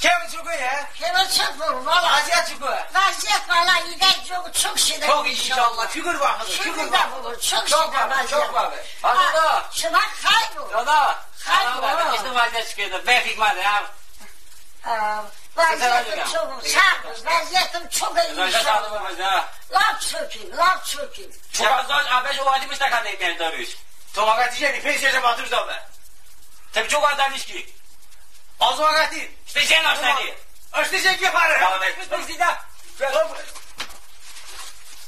Kəv çı be, ya? Kəv çı be, bala. Vəziyyət çı be? Vəziyyət, bala, idər yox, çok şeydə. Çok inşallah. Şükür bə Xıdo, şükür bə Xıdo. Çok şeydə vəziyyət. Çok var. Hadi da. Şımə xəy bu. Dodo. Xəy bu. Sağ ol, işte, vəziyyət şükür. Bə fikir mədə, ya. Ə, vəziyyətim çok, sağ ol, vəziyyətim çok iyi. Lap çok iyi, lap çok iyi. Çok az, az, əbəş o vaxtı müstəqədə, yəni, dərüş. To vaxtı, yəni, pensiyaşa batır da be. Təbii çok az dərüş ki. Az vaxtı. İşte sen aşağıda. İşte sen ki para. Tamam, beş yüz pensiya.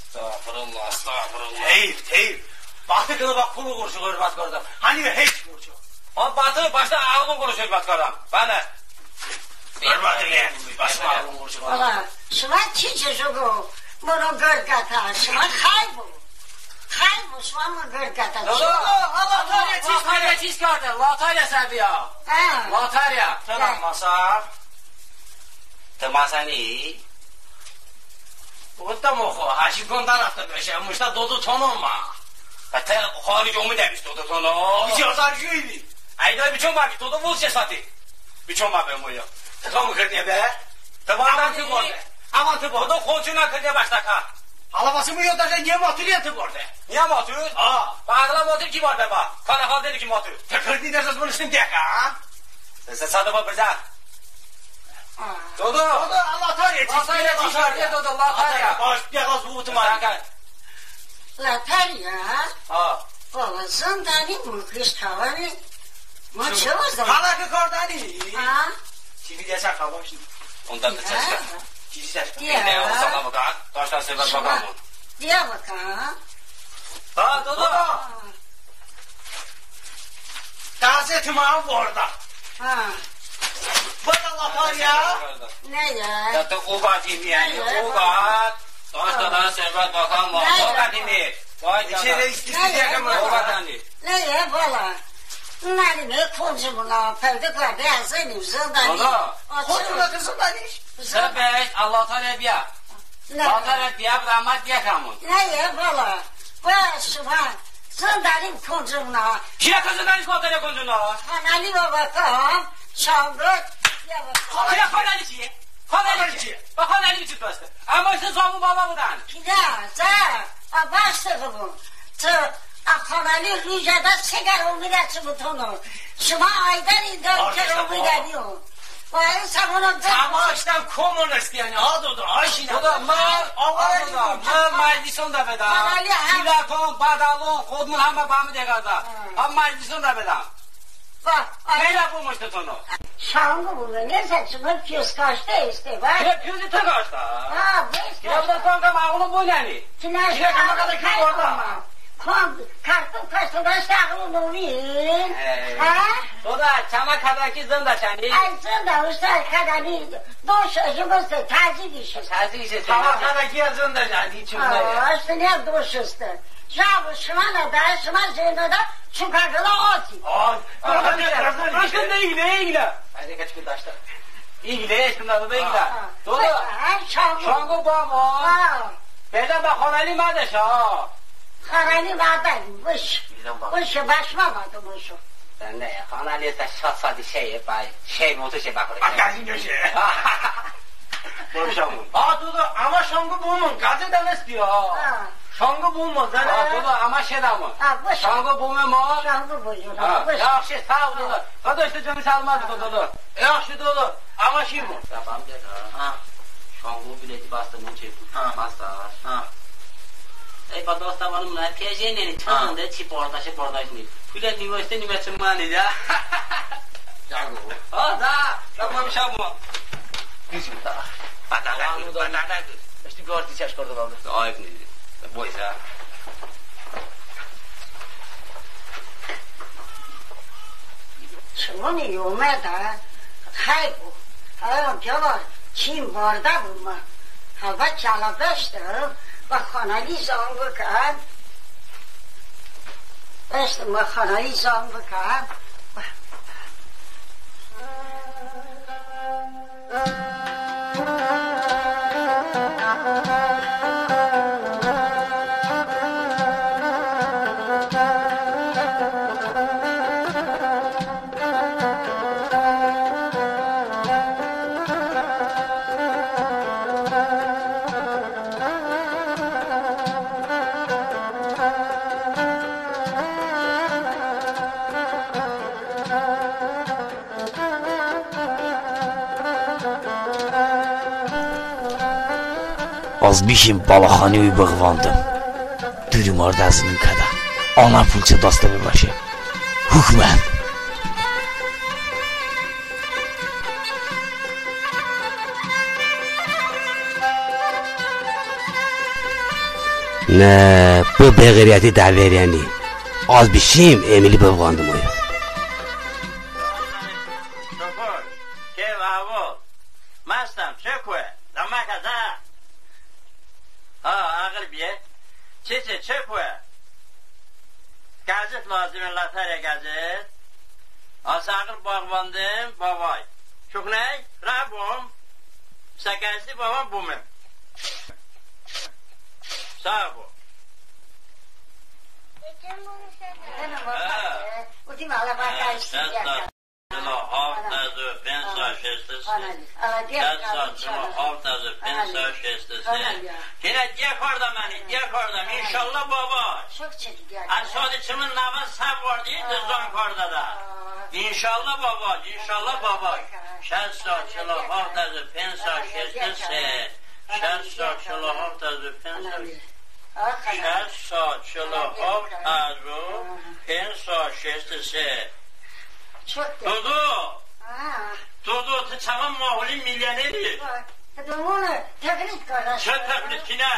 Estağfurullah, estağfurullah. Heyf, heyf. Bahtı qılı bax, pulu qurşu hörmət qardaş. Hani heç qurşu. Ama batı başda ağlın qurşu hörmət qardaş. Bəli. Hörmət edirəm. Başda ağlın qurşu qardaş. Bala, şımə çiçe çoku, bunu qırqata, şımə xəy bu. Xəy bu, şımə bunu qırqata. Dodo, lotereya çiz kardə, lotereya səbiya. Hə. Lotereya. Tamam, masa. Məsəni? Oto mı xo, həşi qonda rəftə beşə, mıştə dodo tono mı. Bə tı xaric omidə biş dodo tono. Bıçə azar jüyli. Əy, doy bıçon bə biş dodo vol şe sati. Bıçon bə bımo yo. Tı xo mı kırdiye be? Tı bə əvon tı bordə. Əvon tı bordə, xonçunə kırdiye bəştə ka. Hələ bəs mı yodə niyə motır tı bordə? Niyə motır? Ha. Bə əğlə motır ki bordə bə? Kanə xaldəni ki motır. Tı kırdi də zəz bınıştın dəqə, ha? Sə sədə bə bırzə. Dodo. Dodo, Allah tər ya, Allah tər ya, dodo, Allah tər ya. Baş, bir az bu utma. Latər ya? Ha. Baba, zındəni mı qış tavani. Mı çı vızım? Hala ki kardəni. Ha? Çivi desə qabam şimdi. Ondan da çəşkə. Çivi çəşkə. Ya. Ne, o sana bıqan. Daşdan sevə bıqan. Ya bıqan. Ha, dodo. Dodo. Qəzet mı vardı? Ha. Bıdə latər ya. Nə ya? Ya tı o bə dimi yəni, o bə. Daşdan sevə bıqan. O bə dimi. Vay, içədə isti-isti dəqə mı? O bə dimi. Nə ya, bala? Nərime koncumuna pəvdə qərdə əzənim zındəni. Bala. Koncumuna zındəni? Səbəş, Allah tə rəbiyə. Nə? Allah tə rəbiyə, bıdə mə diyə kəmon. Nə ya, bala? Bə şımə zındənim koncumuna. Kiyə kə zındəni, Allah tə rəbiyə, koncumuna? Xanəli baba kəm, çanqı, ya baba. Kiyə xanəli çiye? Xanəli çiye? Bə xanəli çi bəste? Əmə ıştə zomon baba bıdən. Kiyə, sə, ə, bəste bıbu. Tı, ə, xanəli rujədə se kərə omidə çı bıtono. Şımə aydən i dı kərə omidə biyo. Vay, səmonə. Tamə ıştən komon heste yəni, ha, dodo, ha, şinə. Dodo, mı, ha, dodo, mı məclisonədə bedəm. Xanəli, ha. Milləton, bədəlon, xodımon həmə bəmı dəqədə. Ha. Mı məclisonədə bedəm. Bə, ə, bə. Şanqo bıme, ne sə çımı piyozkaşte heste, bə. Ne piyozi tı kaştə? Ha, bə. Ya bıdə, tonka məğlub bıbəni. Kinə, kinə, kəmə kədə ki qordə. Kon, kartof kaştə, bəştə əğlub bıbin. Hə? Dodo, çəmə kədəki zındəşəni. Əy, zındəş, ıştə kədəni doşe, jıqo heste, təzə işe. Təzə işe. Çəmə kədəki zındəşəni, çımı. Ha, ıştə ne doşe heste. Jıqo şımə nədə, şımə jıqo nədə, çokə qılə oti. Ay, ay, ay, ay, ay. Iştə iqlə, iqlə. Ay, de, kəçkə daştə. İqlə, ıştə nədə, iqlə. Ha. Dodo. Şanqo. Şanqo bəmon. Ha. Bedə bə xanəli mədəş ha. Xanəli mədə, bış. Bış, bəşmə mədə, bış. Sən nə, xanəli sə şad-şadi şey, bəy, şey, moto şey bə xədə. Bə qəzet şey. Bışəmon. Ha, dodo, əmə şanqo bəmon, qəzet heste ya. Ha. Şanqo bəmon, zənə. Ha, dodo, əmə şedəmon. Ha, bış. Şanqo bəmon. Şanqo bəmon. Ha, bış. Yaxşı, sağ ol, dodo. Dodo, ıştə canı sağ olmasın, dodo. Yaxşı, dodo, əmə şimon. Tamam, dodo. Ha. Şanqo bileti bəstəmon çəy. Ha. Bəstə. Ha. Ey, bə dostəmon, mınə peşe neni, ha, çandı, çi bordaşe, bordaş ni. Pule nimə heste, nimə çımı ni ya. Şanqo. Ha, da, tamam, şanqo. Bizim da. Bə dədə, bə dədə. Iştə qordi çəş qordə bə. Ayıp ni. Boysa. Çımı ni omedə, xəy bo. Əyo, cəvon, çim bardə bımə. Hələ çələ bəştım, bə xanəli zəng bıkəm. Bəştım, bə xanəli zəng bıkəm. Az bişim Balaxanıvi bığvandım. Duri mardə əzınim kədə. Anə pul çı dastı bıbəşe. Hukmən. Nə, bı beğeyrəti dəverəni. Az bişim Emili bıvğandım oy. Şofor, kef əhval. Məstəm, çe koye? Dəmə kədə. Ha, əğıl biye. Çe, çe, çe koye? Qəzet lazime, latəriyə qəzet. Əsə əğıl bağvandım, bavay. Çoknəy, rəbom. Səkəzi baba bıme. Sağ ol. Hə, sağ ol. Çəş sa çımı haft həzo penc sa şesti se. Çəş sa çımı haft həzo penc sa şesti se. Yenə diyə kardə məni, diyə kardə məni, inşallah baba. Əsadə çımı nəvə sə vardı, dızon kardə də. İnşallah baba, inşallah baba. Çəş sa çımı haft həzo penc sa şesti se. Çəş sa çımı haft həzo penc sa. Çəş sa çımı haft həzo penc sa şesti se. Dodo! Dodo, tı çəmə maholi milioneri. Çı təqlid kinə?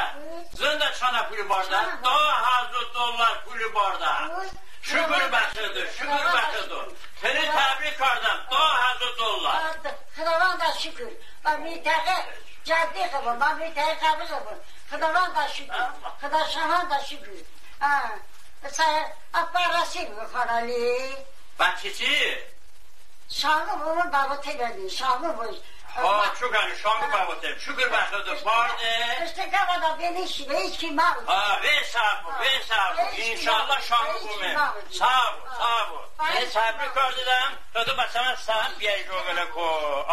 Zındə çanə puli bardə, da həzo dollar puli bardə. Şukur bə Xıdo, şukur bə Xıdo. Tını təbrik kardəm, da həzo dollar. Xıdavəndə şukur. Bə mintəğə cəddi xəbən, bə mintəğə qəbul xəbən. Xıdavəndə şukur. Xıdo şahəndə şukur. Hə. Sə əpə rəsi bu Xanəli. Bə çiçi? Şanqı bu, bəvote bəni, şanqı bu. Ha, şukur, şanqı bəvote. Şukur bə Xıdo, barde. İştə qəvədə bəni şi, hiç kim məbud. Ha, ve sağ ol, ve sağ ol. İnşallah şanqı bıme. Sağ ol, sağ ol. Səni təbrik kardedəm. Xıdo bə çəmə sə biyəy jıqo qılə ko.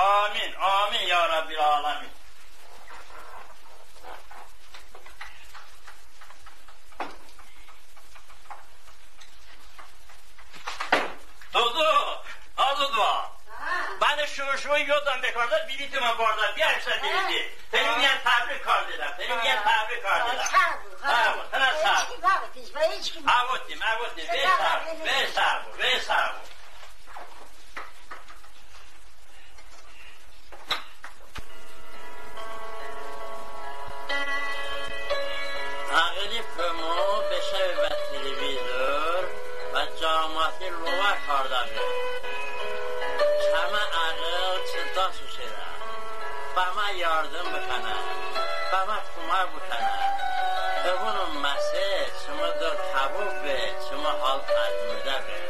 Amin, amin, ya Rəbbil aləmin. Dodo, a Dodo. Hə. Bəni şımə, şımə yodədən bekardə, biletımı bardə, biyər sə bileti. Hə. Tını miyən təbrik kardedəm, tını miyən təbrik kardedəm. Sağ ol, sağ ol. Sağ ol, tınə sağ ol. Hiç kim, hiç kim. Əvotim, əvotim, ve sağ ol, ve sağ ol, ve sağ ol. Əğıli pımı beşe bə televizor və camaati lovə kardə be. Çəmə əğıl çı dastış edə. Bəmə yardım bıkənən, bəmə komək bıkənən. Əvonım məse, çımı dıl kəbub be, çımı hal əzmıdə be.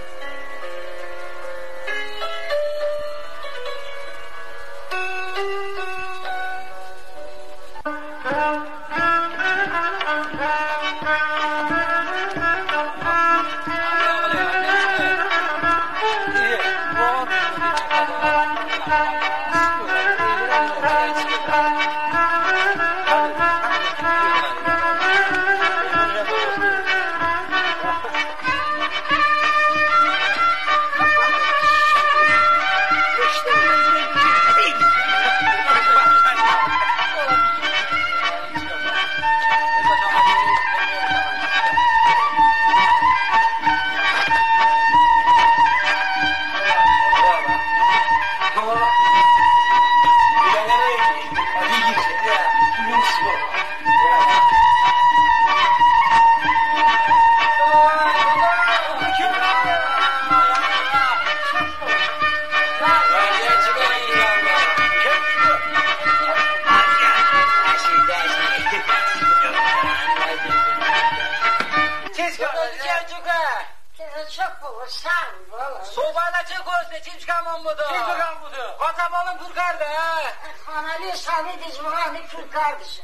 Çiç kardə? Çok olur, sağ ol, bala. Sobada çı qordə, çiç kamon bıdo? Çiç kamon bıdo? Qata balon pul kardə, hə? Xanəli Səmidi cıvani pul kardışe.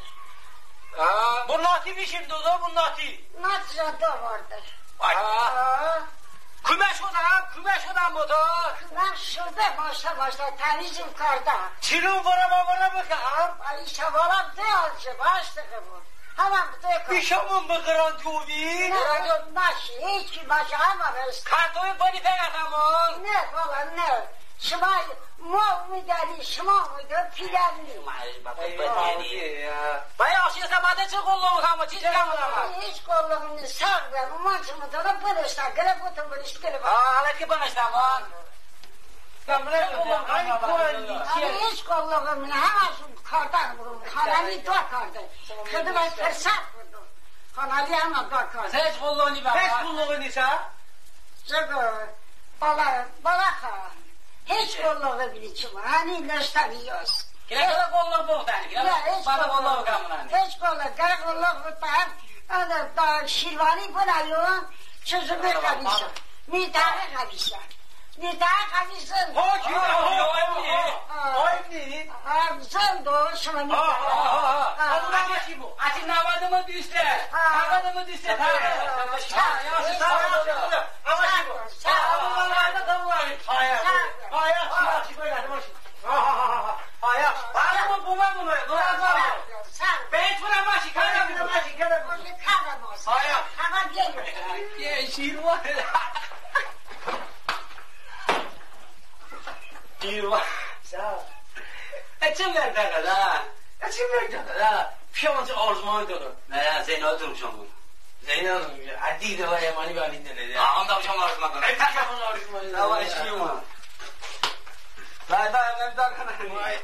Ha, bu nati bişim, Dodo, bu nati. Nati jə da vardı. Ay. Ha. Kumə şodə, kumə şodə bıdo? Kumə şodə, başla, başla, təmizim kardə. Çilon vıra, vıra bıkə, ha? Ay, işə vıra de, alçı, başla bu. Həmən bıdo. İşəmon bıqıran tovi. Nə, maşi, hiç kim maşi, həmən bəs. Kartofi bıni fəqətəmon. Nə, bala, nə. Şımə mo umidəli, şımə umidəli, piləni. Bə yaxşı, səbədə çı qolluğu kamon, çiç kamon? Hiç qolluğum, sağ bə, umman çımı dolə bınıştə, qılə bıtım bınışt, qılə bıtım. Ha, hələ ki bınıştəmon. Hiç qolluğum, həmməşon kardə bıdo, Xanəli doə kardə. Xıdo bəy fırsət bıdo. Xanəli həmə doə kardə. Hiç qolluğu ni bə? Hiç qolluğu ni sə? Çoko, bala, bala xa. Hiç qolluğu bili çımı. Həni nıştəni yoz. Qılə qolluğu bıvotən, qılə bə qolluğu kamon. Hiç qolluğu, qılə qolluğu bıvotən. Ənə da şirvani bınəyon, çı zıme qəbisə. Mintəğə qəbisə. Nitə, əzizim. Ha, kim? Ha, ha, ha, ha. Ay, ne? Ha, zındo, şımə nitə. Ha, ha, ha, ha. Ha. Əzizim, əzizim. Əzizim, nəvədımı düzdə. Ha. Nəvədımı düzdə. Ha. Ha, yaxşı, sağ ol. Sağ ol. Sağ ol. Ay, ay, ay, ay, ay, ay. Ay, ay, ay, ay, ay. Ay, ay. Bə, bə, bə, bə, bə. Ay, ay. Ye, şir var. Şir var. Sağ ol. E, çım ver dəqiqə də. E, çım ver dəqiqə də. Piyancı arzmanı dönüm. Nə, Zeynal durmuşam bu. Zeynal, ədi də var, yamani bir ədi də. Ha, onda uçam arzmanı dönüm. Ədi də var, arzmanı dönüm. Tamam, işim var. Vay, vay, vay, vay. Vay.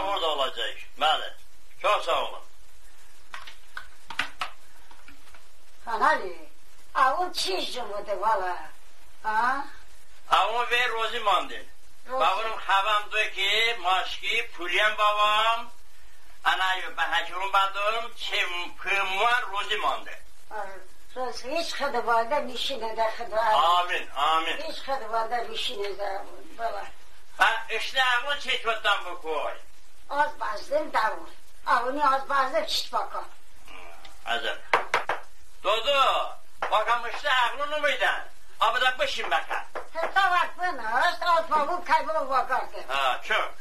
Orada olacağıq. Bəli. Çox sağ olun. Xanəli, əvon çiç cıvonde valla? Ha? Əvon vey rozi mandin. Rozi. Bəvırım xəbəm doy ki, maşki puliyən bəvəm, ənə yo bə həkimon bədəm, çı puliyən rozi mande. Rozi, hiç Xıdo vande nişinədə Xıdo. Amin, amin. Hiç Xıdo vande nişinədə, valla. Hə, ıştə əvon çiç votdən bıkəy. Az bəzdım dəvon. Əvoni az bəzdım çiç bıkəm. Əzəl. Dodo, bəkəm ıştə əğlon omeydən. Əbədə bışin bəkə. Hə, dəvət bınışt, az bəvon kəy bıvaqarde. Hə, çok.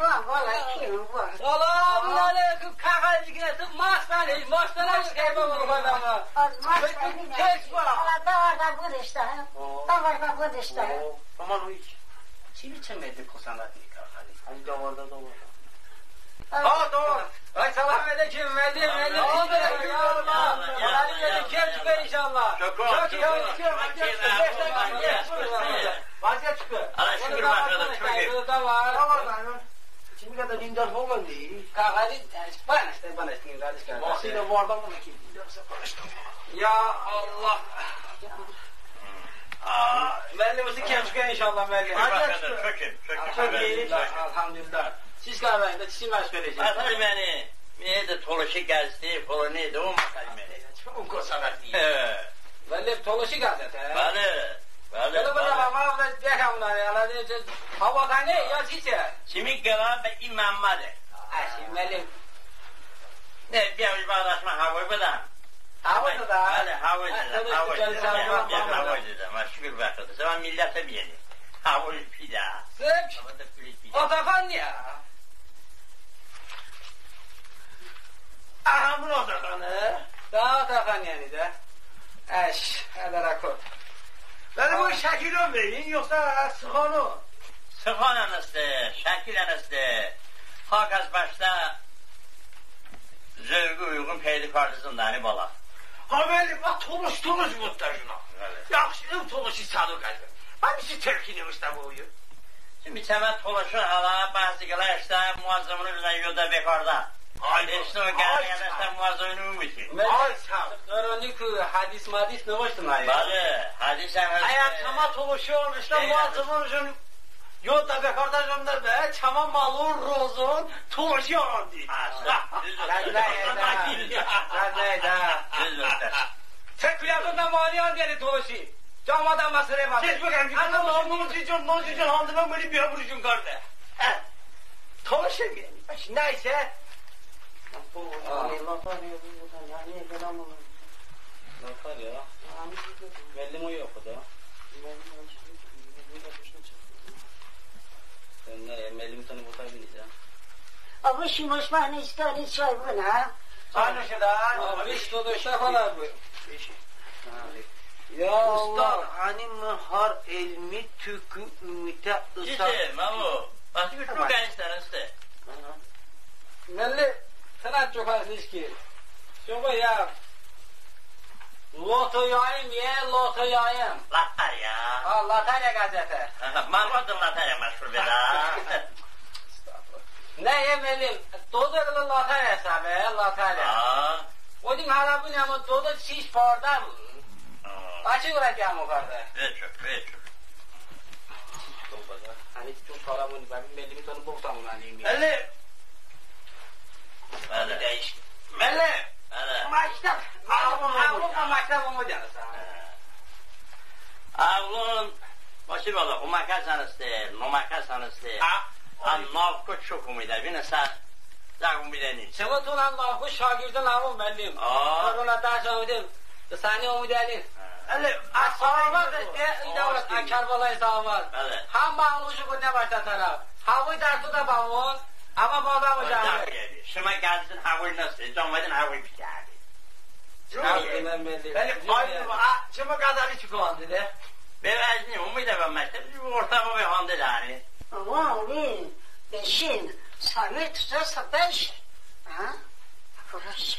Ulan, valla, kim, ulan? Selamun əleykum, kağacıqlar, tı maştəni, maştəni, maştəni, maştəni. Tez var. Ala, davarda bıdıştə, hə? Davarda bıdıştə, hə? Aman o iç. Çivi çəmədi kosanat nikar xali. Ay, davarda, davarda. Ha, tamam. Ay, salam əleykum, müəllim, müəllim. Salam əleykum, müəllim. Müəllim, müəllim, gel çıkar inşallah. Çok iyi, çok iyi. Vaziyet çıkar. Ala, şükür, başladı, çok iyi. Tamam, tamam. Şimdi kadar dindar olmadı. Kağıdı, bana işte, bana işte, kardeş, kardeş. Vaktiyle vardı ama ki, dindar karıştı. Ya Allah. Aa, müəllim, özü kəm çıkar inşallah, müəllim. Hə, çok iyi, çok iyi. Çok iyi. Elhamdülillah. Siz qararında, siz məşğul edəcəksiniz. Məsəl məni, evdə tolışi gəzdi, falan idi, o məsəl məni. Çok qosanaq deyil. Hə. Müəllim, tolışi gəzdi, hə? Bəli, bəli, bəli. Bəli, amma da deyək, amma, yəni, hava qəni, ya sizcə? Kimi qılə, bə, i Məmmədi. Hə, şimdi müəllim. Ne, bir qardaşıma hava bedəm. Hava da. Bəli, hava da, hava da. Hə, şükür bə Xıdo. Sən millətə biyəni. Hava pidə. Ataxan niyə? Aha, bu Ataxanı. Da Ataxan yəni də. Əş, hədərə kot. Bəli, bu şəkilon verin, yoxsa sıxanon? Sıxanon heste, şəkilon heste. Har kəs bəştə zövqi uyğun peydo karde zındəni, bala. Ha, bəli, bə, tolış, tolış votdəşon. Bəli. Yaxşı, ım tolışi sədo qəzbə. Bə, niçin tolışi nıvıştə boyu? Çımı çəmə tolışon hələ bəzi qılə ıştə muəzzəmon bızən yodə bekardə. Ay, ıştə o qılə ıştə muəzzəmon umuti. Ay, sağ ol. Qıroniku hədis mədis nıvıştən ay. Bəli, hədisən hədis. Ay, çəmə tolışon ıştə muəzzəmon yodə bekardəşon de, bə, çəmə məlon, rozon, tolışi arandi. Hə, düz. Sən nə edə? Sən nə edə? Düz. Sən kuyədə nə mani arandi, yəni tolışi. Camadə məsələ var. Siz bıqən, ən noci con, noci con, handımə mıni biyə burcun qardə. Hə. Xoş emin. Nəysə. Lotar ya, bu, bu da, yəni, belə mi? Lotar ya. Müəllim o yoxdur da. Müəllim o yoxdur. Nə, müəllim səni qurtara biləcək. Abi, şimdi hoş ben istedim çay bana. Çay hoş da. Abi, işte o da işte falan bu. Ya Allah, hani mı har elmi tükü ümite ısa. Çiçe, mamo. Bak, bir tur gençler işte. Aha. Milli sənət cəbhəsi ki. Şoba ya. Loto yayım, ye, loto yayım. Lotar ya. Ha, lotar ya qəzetə. Aha, malum lotar ya məşhur belə. Nə, ye, milli, dodo qılə lotar ya səbə, lotar ya. Ha. O din hələ bu nə, amma dodo şiş barda. Ha. Başı qılə dəmə qarda. Beço, beço. Hani çok paramın var, milli bir tane bok tamam hani. Milli. Bəli. Dəyiş. Milli. Bəli. Məktəb. Ağlın, ağlın məktəb olma gəlirsən. Hə. Ağlın, başı bala, oməkəsən ıstə, noməkəsən ıstə. Ha. Ha, navko çok omedə, binə sən, zəq omedəni. Çımı tonən navko şagirdə navko, müəllim. Ha. Korona dərs omedim. Səni omedəni. Bəli. Əli, əsavat de, ində var, Kərbəlayı savat. Bəli. Həmə alışıq nə başda tərəf. Həvəy dərsi də bəvon, amma bazar mı cəmi. Şımə gəlsin həvəy nasıl, cəmədin həvəy bikədi. Bəli, ay, çımı qədəli çıkandı de. Be vəzni, omedə bə məktəb, orta bə handı dəni. Aman, omi, beşin, səni tutsa beş. Ha? Хорошо.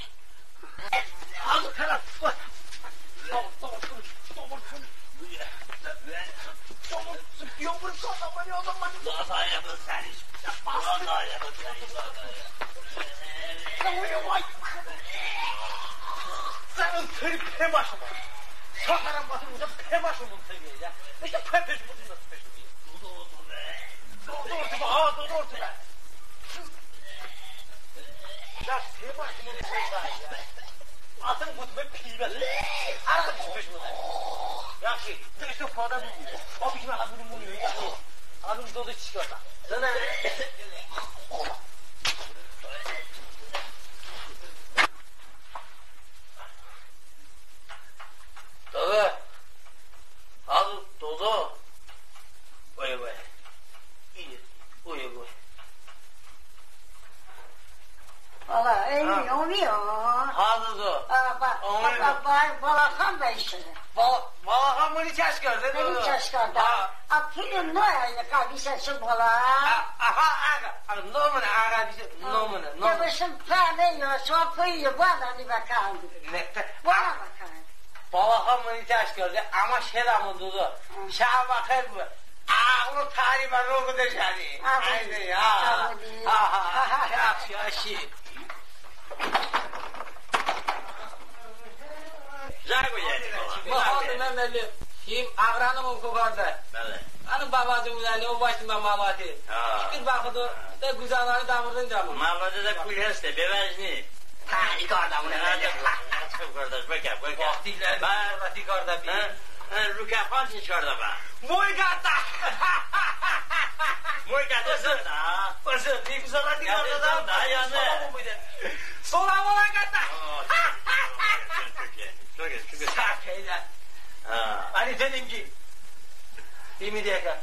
Sən ötürüb pebaşıma. Saharan batır, uca pebaşımın seviyyə. İşte pepeşımın nasıl peşimiyyə. Dodo ortə, ha, dodo ortə. Ya, pebaşımın seviyyə. Atın qutmə piyvə. Arada peşimiyyə. Yaxşı, bir şey fayda bilmir. O bizim adını bunu. Adını dodo çıkarta. Sana. Dodo. Hazır, dodo. Qoy, qoy. İyi, qoy, qoy. Valla, emin olmuyor. Hazırdır. Aa, bak, bak, bak, bak, balaxan da işte. Bala-, balaxan bunu kəş gördü, dodo. Bunu kəş gördü. Ha. A, film ne yani, kabisa şu bala? A, aha, a, nomını, a, kabisa, nomını, nomını. Demişim, pəli yox, sofu yox, bala ni bakalım. Ne, pe- Bala bakalım. Balaxan mıni təşkil edə, amma şedəmın dodo. Şəbə xeyr bu. Ağlı taribə roğu deşəni. Aydı ya. Ha, ha, ha. Yaxşı, yaxşı. Zəqo yəni. Mıxaldı, mən bəlli. Kim ağranı mı kokardı? Bəli. Anı babacım, yəni, o başında malati. Ha. Şükür baxıdı, de güzəranı davırdın camı. Malati de pul heste, bevəzni. Hə, i qardaş, bu nə? Nə, nə, nə, nə, qardaş, bəkə, bəkə. Vaxtilə, bə-, rəti qardaş, bir. Hə, hə, rükəfan çiç qardaş bə? Moy qardaş. Moy qardaş da. Özü, özü, bir rəti qardaş da, yəni. Sola moy qardaş. Çok iyi, çok iyi, çok iyi. Sağ ol. Hə. Ani dedim ki, imi deyəkə.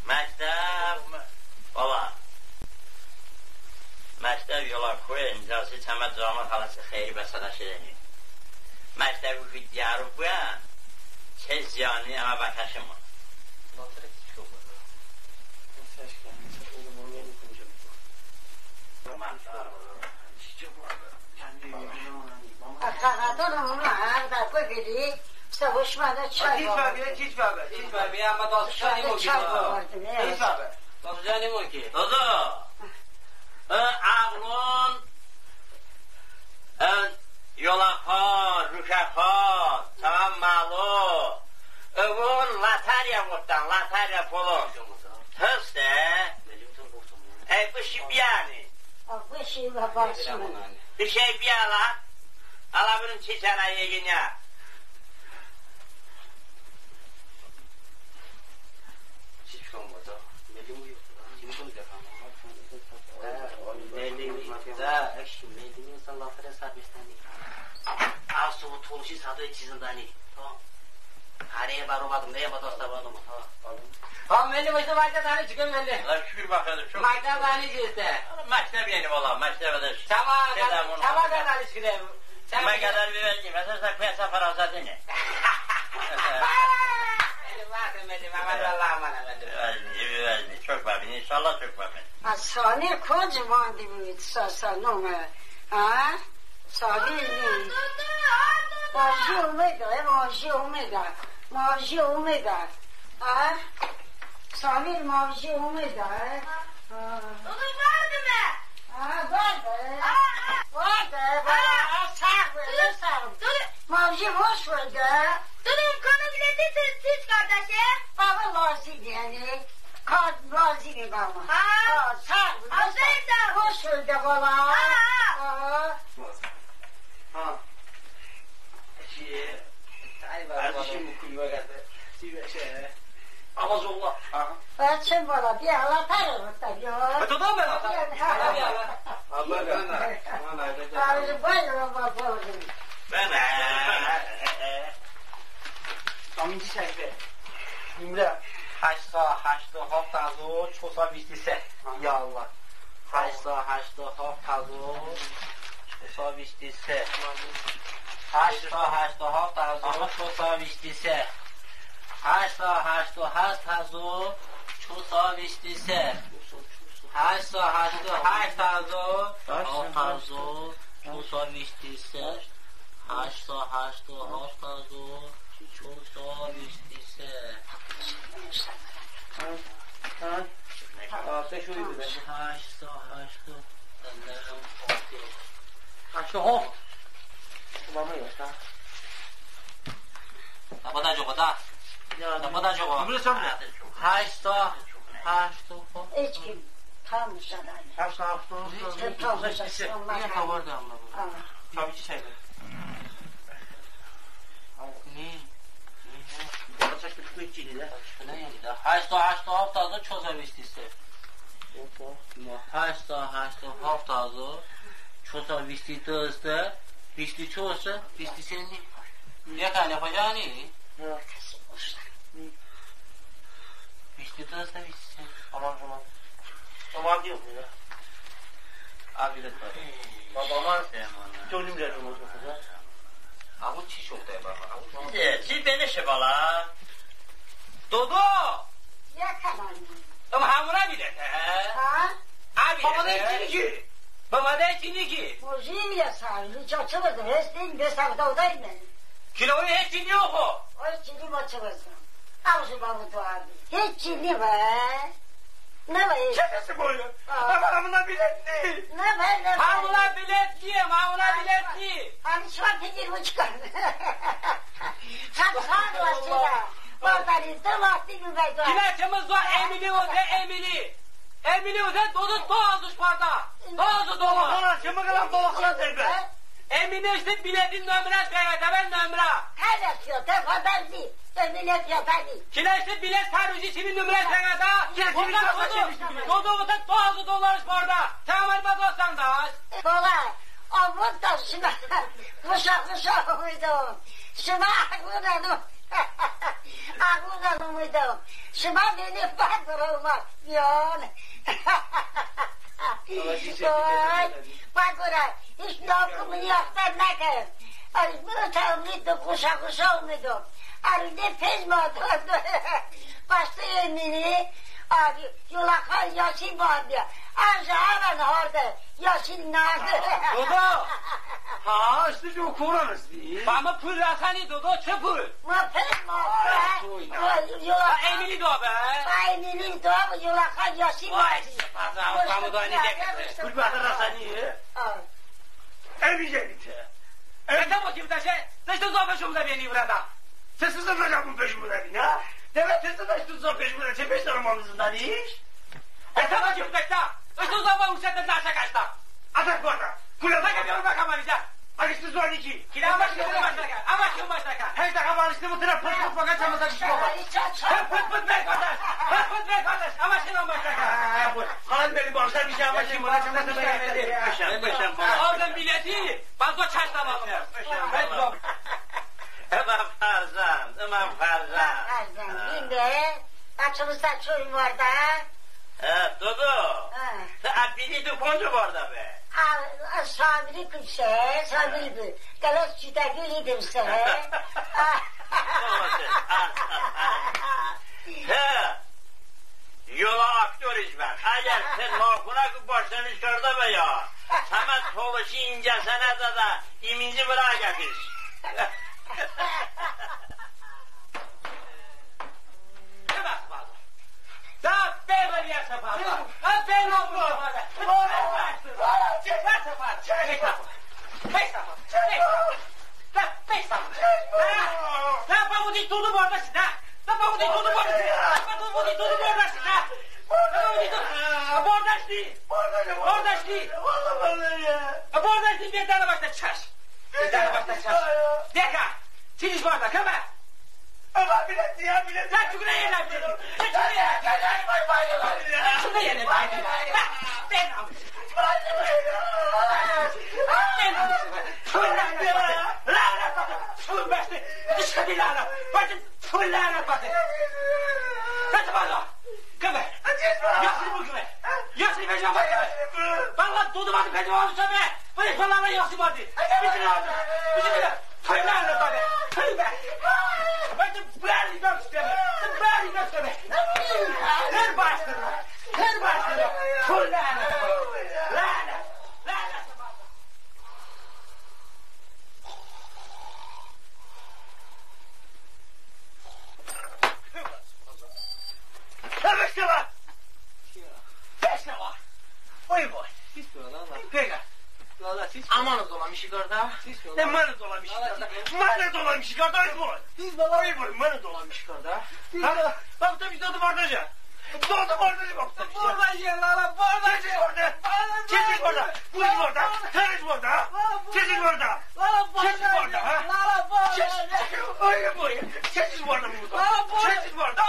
Məktəb, bala. Məktəb yola koy, incəsi çəmə cəmaət xaləsi xeyri bəsədəş edəni. Məktəbi ki diyəro koyə, çe ziyani əmə bəkəşimon. Ata, ata, onu, ha, da koy biri. Savaşmada çay var. Çiç bəbe, çiç bəbe, çiç bəbe, amma dastə çay var. Çay var, ne? Çiç bəbe. Dastə çay var ki. Dodo. Ə, ağlon, ə, yolaxo, ruşəxo, tamam malo. Əvon lotereya votdən, lotereya polon. Heste? Əy, bışi biyəni. Bışi, baba, bışi. Bışi biyələ. Ala bunun çiçənə yeginə. Çiçkən bada. Milli bu yox. Milli bu yox. Çi sədo çi zındəni. Ha. Hərəy bə ro bıdəm, ne bə dost bıdəm. Ha. Ha, məllim, ıştə məktəb dəniş çı kə, məllim? Şukur bə Xıdo, şukur. Məktəb dəniş çı heste? Məktəb yəni, valla, məktəb dəniş. Çəmə, çəmə dəniş çı kə. Çəmə qədər bir vəziyyə, məsələn, sən pensə fərasəti ne? Məllim, məllim, Allah əmanət, məllim. Vəzni, vəzni, çok bəbin, inşallah çok bəbin. A, Samir konco mandi bımi, sa, sa, nome. Ha? Samir ni. Mavji omedə, e, mavji omedə. Mavji omedə. Ha? Samir mavji omedə, e. Ha. Dodo, vardəme. Ha, vardə. Ha, ha. Vardə, vardə. Ha. Ha, sağ ol, sağ ol. Dodo. Mavji hoş vardə. Dodo, imkanı bileti siz, siz kardeşe. Baba lazım yəni. Kart lazıme bəmə. Ha. Ha, sağ ol. Aferin, sağ ol. Xoş oldu, bala. Ha, ha. Ha. Ha. Şey, ay, bala, bala. Əzizim, bu kulübə gəldi. Şey, şey. Avaz oğla. Ha. Bəçim, bala, bir ala pərə vurdu, yo. Bə, tamam, bə. Ha, ha. Abi, bə, bə. Abi, bə, bə, bə. Bə, bə. Dominci səhifə. Nömrə haşt sa haşto haft həzo ço sa vist se. Ya Allah. Haşt sa haşto haft həzo ço sa vist se. Haşt sa haşto haft həzo ço sa vist se. Haşt sa haşto haşt həzo ço sa vist se. Haşt sa haşto haşt həzo haft həzo ço sa vist se. Haşt sa haşto haft həzo ço sa vist se. Ha? Ha? Ha, se şoy bıdə. Haşt sa haşto. Haşto haft. Tamam ya, ha. Bıdə coğo da. Ya, bıdə coğo. Haşt sa haşto. Heç kim. Tamam, şadan. Haşt sa haşto. Tamam, şadan. Niye kavardı amma bu? Ha. Tabii ki şeydir. Ne? Haşt sa haşto haft həzo ço sa vist se. Haşt sa haşto haft həzo ço sa vist se. Vist ço sa, vist se ni. Ya, tane hocani? Vist se, vist se. Tamam, tamam. Tamam, yox ya. Abi de. Babama. Könlüm de olmaz. Avu çi çoxdur, baba? Avu çi? Çi beneşe, bala? Dodo! Ya, tamam. Tamam, həmonə bilet, hə? Ha? Abi, baba, de, çini ki? Baba, de, çini ki? Mozim ya, sarı, çaçı da, hestin, de, savdodayım ben. Kiloyu heç çini yox o. Oy, çini maçı vəzəm. Avzu, babu, tu abi. Heç çini var. Nə var? Çəkəsi boyu. Ha. Amma həmonə bilet ni. Nə var, nə var? Həmonə bilet ni, həmonə bilet ni. Hani şu an fikir bu çıxar. Sən sağ olasın da. Vallahi. Vallahi, dı vaxtı bir bəydə. Kinə çımız var, Emili odə, Emili. Emili odə, dodu, dozu şparda. Dozu, dozu. Dolaşana, kimi qılan dolaşana deybe. Emili işte biletin nömrəş bəyədə, bən nömrə. Hələ fiyo, dəfə bənzi. Emili fiyatəni. Kinə işte bilet fəruji çini nömrə şəğədə. Dodu, dodu, dodu, dozu dolarış barda. Təməl bə dostandaş. Dolar. Avut da şımə. Quşa, quşa omeydəm. Şımə ağlı nədo. Ağlı nədo omeydəm. Şımə beni bə qurə omə. Yon. Oy, bə qurə. Hiç nokumu yoxdur, nəkəm. Ay, bu təmli de quşa, quşa omeydəm. Arıdə pej madə. Başda Emili, abi, yola xal yaşi madə. Ancaq əvən hardə yaşi nadə. Dodo. Ha, işte, o koran esti. Bə mı pul rəsəni, dodo, çı pul? Mı pej madə. Ay, toy. Ay, yola. Ha, Emili doə be. Ay, Emili doə, yola xal yaşi madə. Ay, baza, o tamı da ne de. Pul bə rəsəni. Ha. Emili de. Ətə bə ki bıdəşe, ıştı zobə şomədə beni burada. Sə, sə, sə, sə, bu peşimdə beni, ha? Dəvə, sə, sə, ıştı zobə peşimdə, çe peştə romanızın daniş? Ətə bə ki bıdəşe, ıştı zobə uçədə daşə kəştə. Ətə qordə. Kulədə kəbiyonu bə kəmənicə. Əgər ıştı zobə ki. Kinə əmə şıxı başləkə, əmə şıxı başləkə. Heç dəxə bə ıştı bu tırə pıt pıt bəkə çəmədə şıxı bəkə. Pıt pıt pıt bəkə qardaş. Pıt pıt bəkə qardaş. Əmə şıxı başləkə. Xalan beni bağışla, bir şey əmə şıxı bəkə çəmədə bəkə. Beşəm, beşəm. Aldım bileti. Bazo çaşdəm aldım. Beşəm. Açımızda çoy vardı. Hə, dodo. Hə. Tı ə bileti konco vardə be? Ə, ə, Sabiri kimsə, Sabiri be. Qələş çitəki lidimsə. Hə. Yola aktör iş bən. Əgər tı naxonəku başlamış kardə be ya, səmə tolışi incəsənətədə iminci vırə qəpiş. Da, be, be, ya səfər. Da, be, be, ya səfər. Da, bə, bu di tudu bordəş, da. Da, bə, bu di tudu bordəş, da. Da, bə, bu di tudu bordəş, da. Da, bə, bu di tudu. Bordəş di. Bordəş di. Bordəş di, bir dənə başda çəş. Bir dənə başda çəş. Dəqə. Çiliş bordəş, kəmə. Ama bilet ya, bilet. Sən çuqunə yenə bilet. Sən çuqunə yenə bilet. Sən çuqunə yenə bilet. Bə, bə, namus. Bə, namus. Lənət. Tfu, bəsdi. Dışkə di lənət. Bacım, tfu, lənət, bacım. Sən bala. Kəmə. Yasri bu kəmə. Yasri bəcəm bə kəmə. Bala, dodu bacım bəcəm bə kəmə. Bə, bala, yasri bacım. Bizi lənət. Bizi lənət. Tövbə, tövbə, tövbə. Bə, tı bəri bə, tövbə. Tı bəri bə, tövbə. Her başdır. Her başdır. Tövbə, lənət. Lənət. Lənət. Tövbə, tövbə. Beş lira. Beş lira. Oy, boy. Pis lira, lala. Pegə. Lala, pis. Əməni dolamışi kardə. Pis lira. E, məni dolamışi kardə. Məni dolamışi kardə, oy, boy. Pis lira. Oy, boy, məni dolamışi kardə. Ha? Bax, da biz dodu bordəşə. Dodu bordəşə, bax, da biz. Bordəşə, lala, bordəşə. Keçiş bordə. Keçiş bordə. Buyur bordə. Keçiş bordə. Lala, bordəşə. Keçiş bordə, ha? Lala, bordəşə. Keçiş, oy, boy. Keçiş bordə bu. Lala, bordəşə. Keçiş bordə.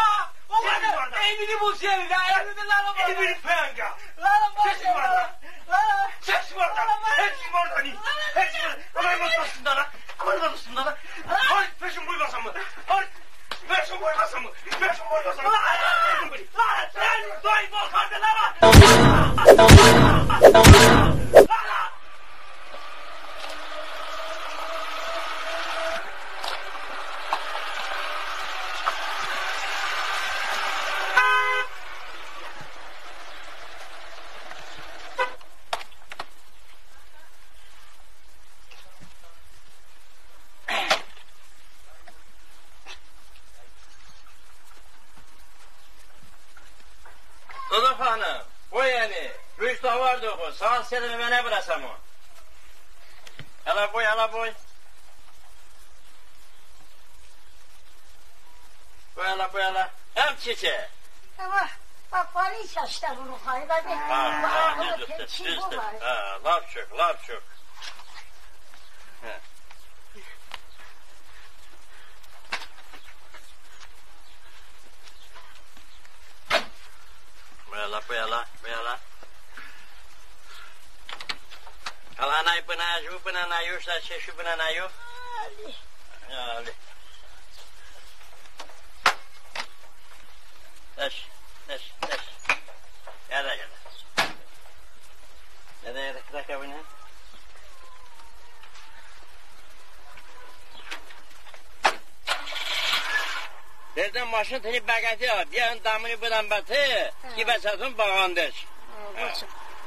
Keçiş bordə. Evini bul səni də, evini lala bordəşə. Evini fənqə. Lala, bordəşə. Keçiş bordə. Lala. Keçiş bordə. Keçiş bordə. Keçiş bordə. Ama dostum da. Ama dostum da. Ay, peşin buyur basamı. Ay. Beş on qoymasın mı? Beş on qoymasın mı? Lan, lan, lan, lan, lan. Dodo xanım, boy yəni, rujdavar doxo, saat sedəmə bənə bırəsəmon. Hələ boy, hələ boy. Boy hələ, boy hələ. Həm çiçe. Əmma, bax, bali çaşda bunu xaybə. Ha, ha, düzdür, düzdür. Ha, lap çok, lap çok. Hə. Buyala, buyala, buyala. Hələ nəyı bınə, ju bınə, nəyı, ıştə çeşu bınə, nəyı. Əli. Əli. Dəş, dəş, dəş. Gədə, gədə. Gədə, gədə, kıdəkə bıni. Berzən maşın tıni bəqəti ya, biyən dəmuni bıdən bə tı, ki bəçəton bağandəş.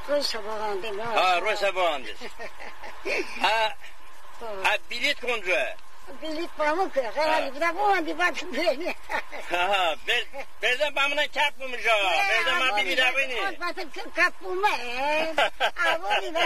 Roşə bağandəş. Ha, roşə bağandəş. Ha, ha, bilet konco. Bilet bəmı kı, ha, bıdə bu andi bə tı beni. Ha, ha, ber-, berzən bəmınən kəp bımış ha. Berzən bə bilet əbıni. Bə tı kəp bımi. Əbıni bə.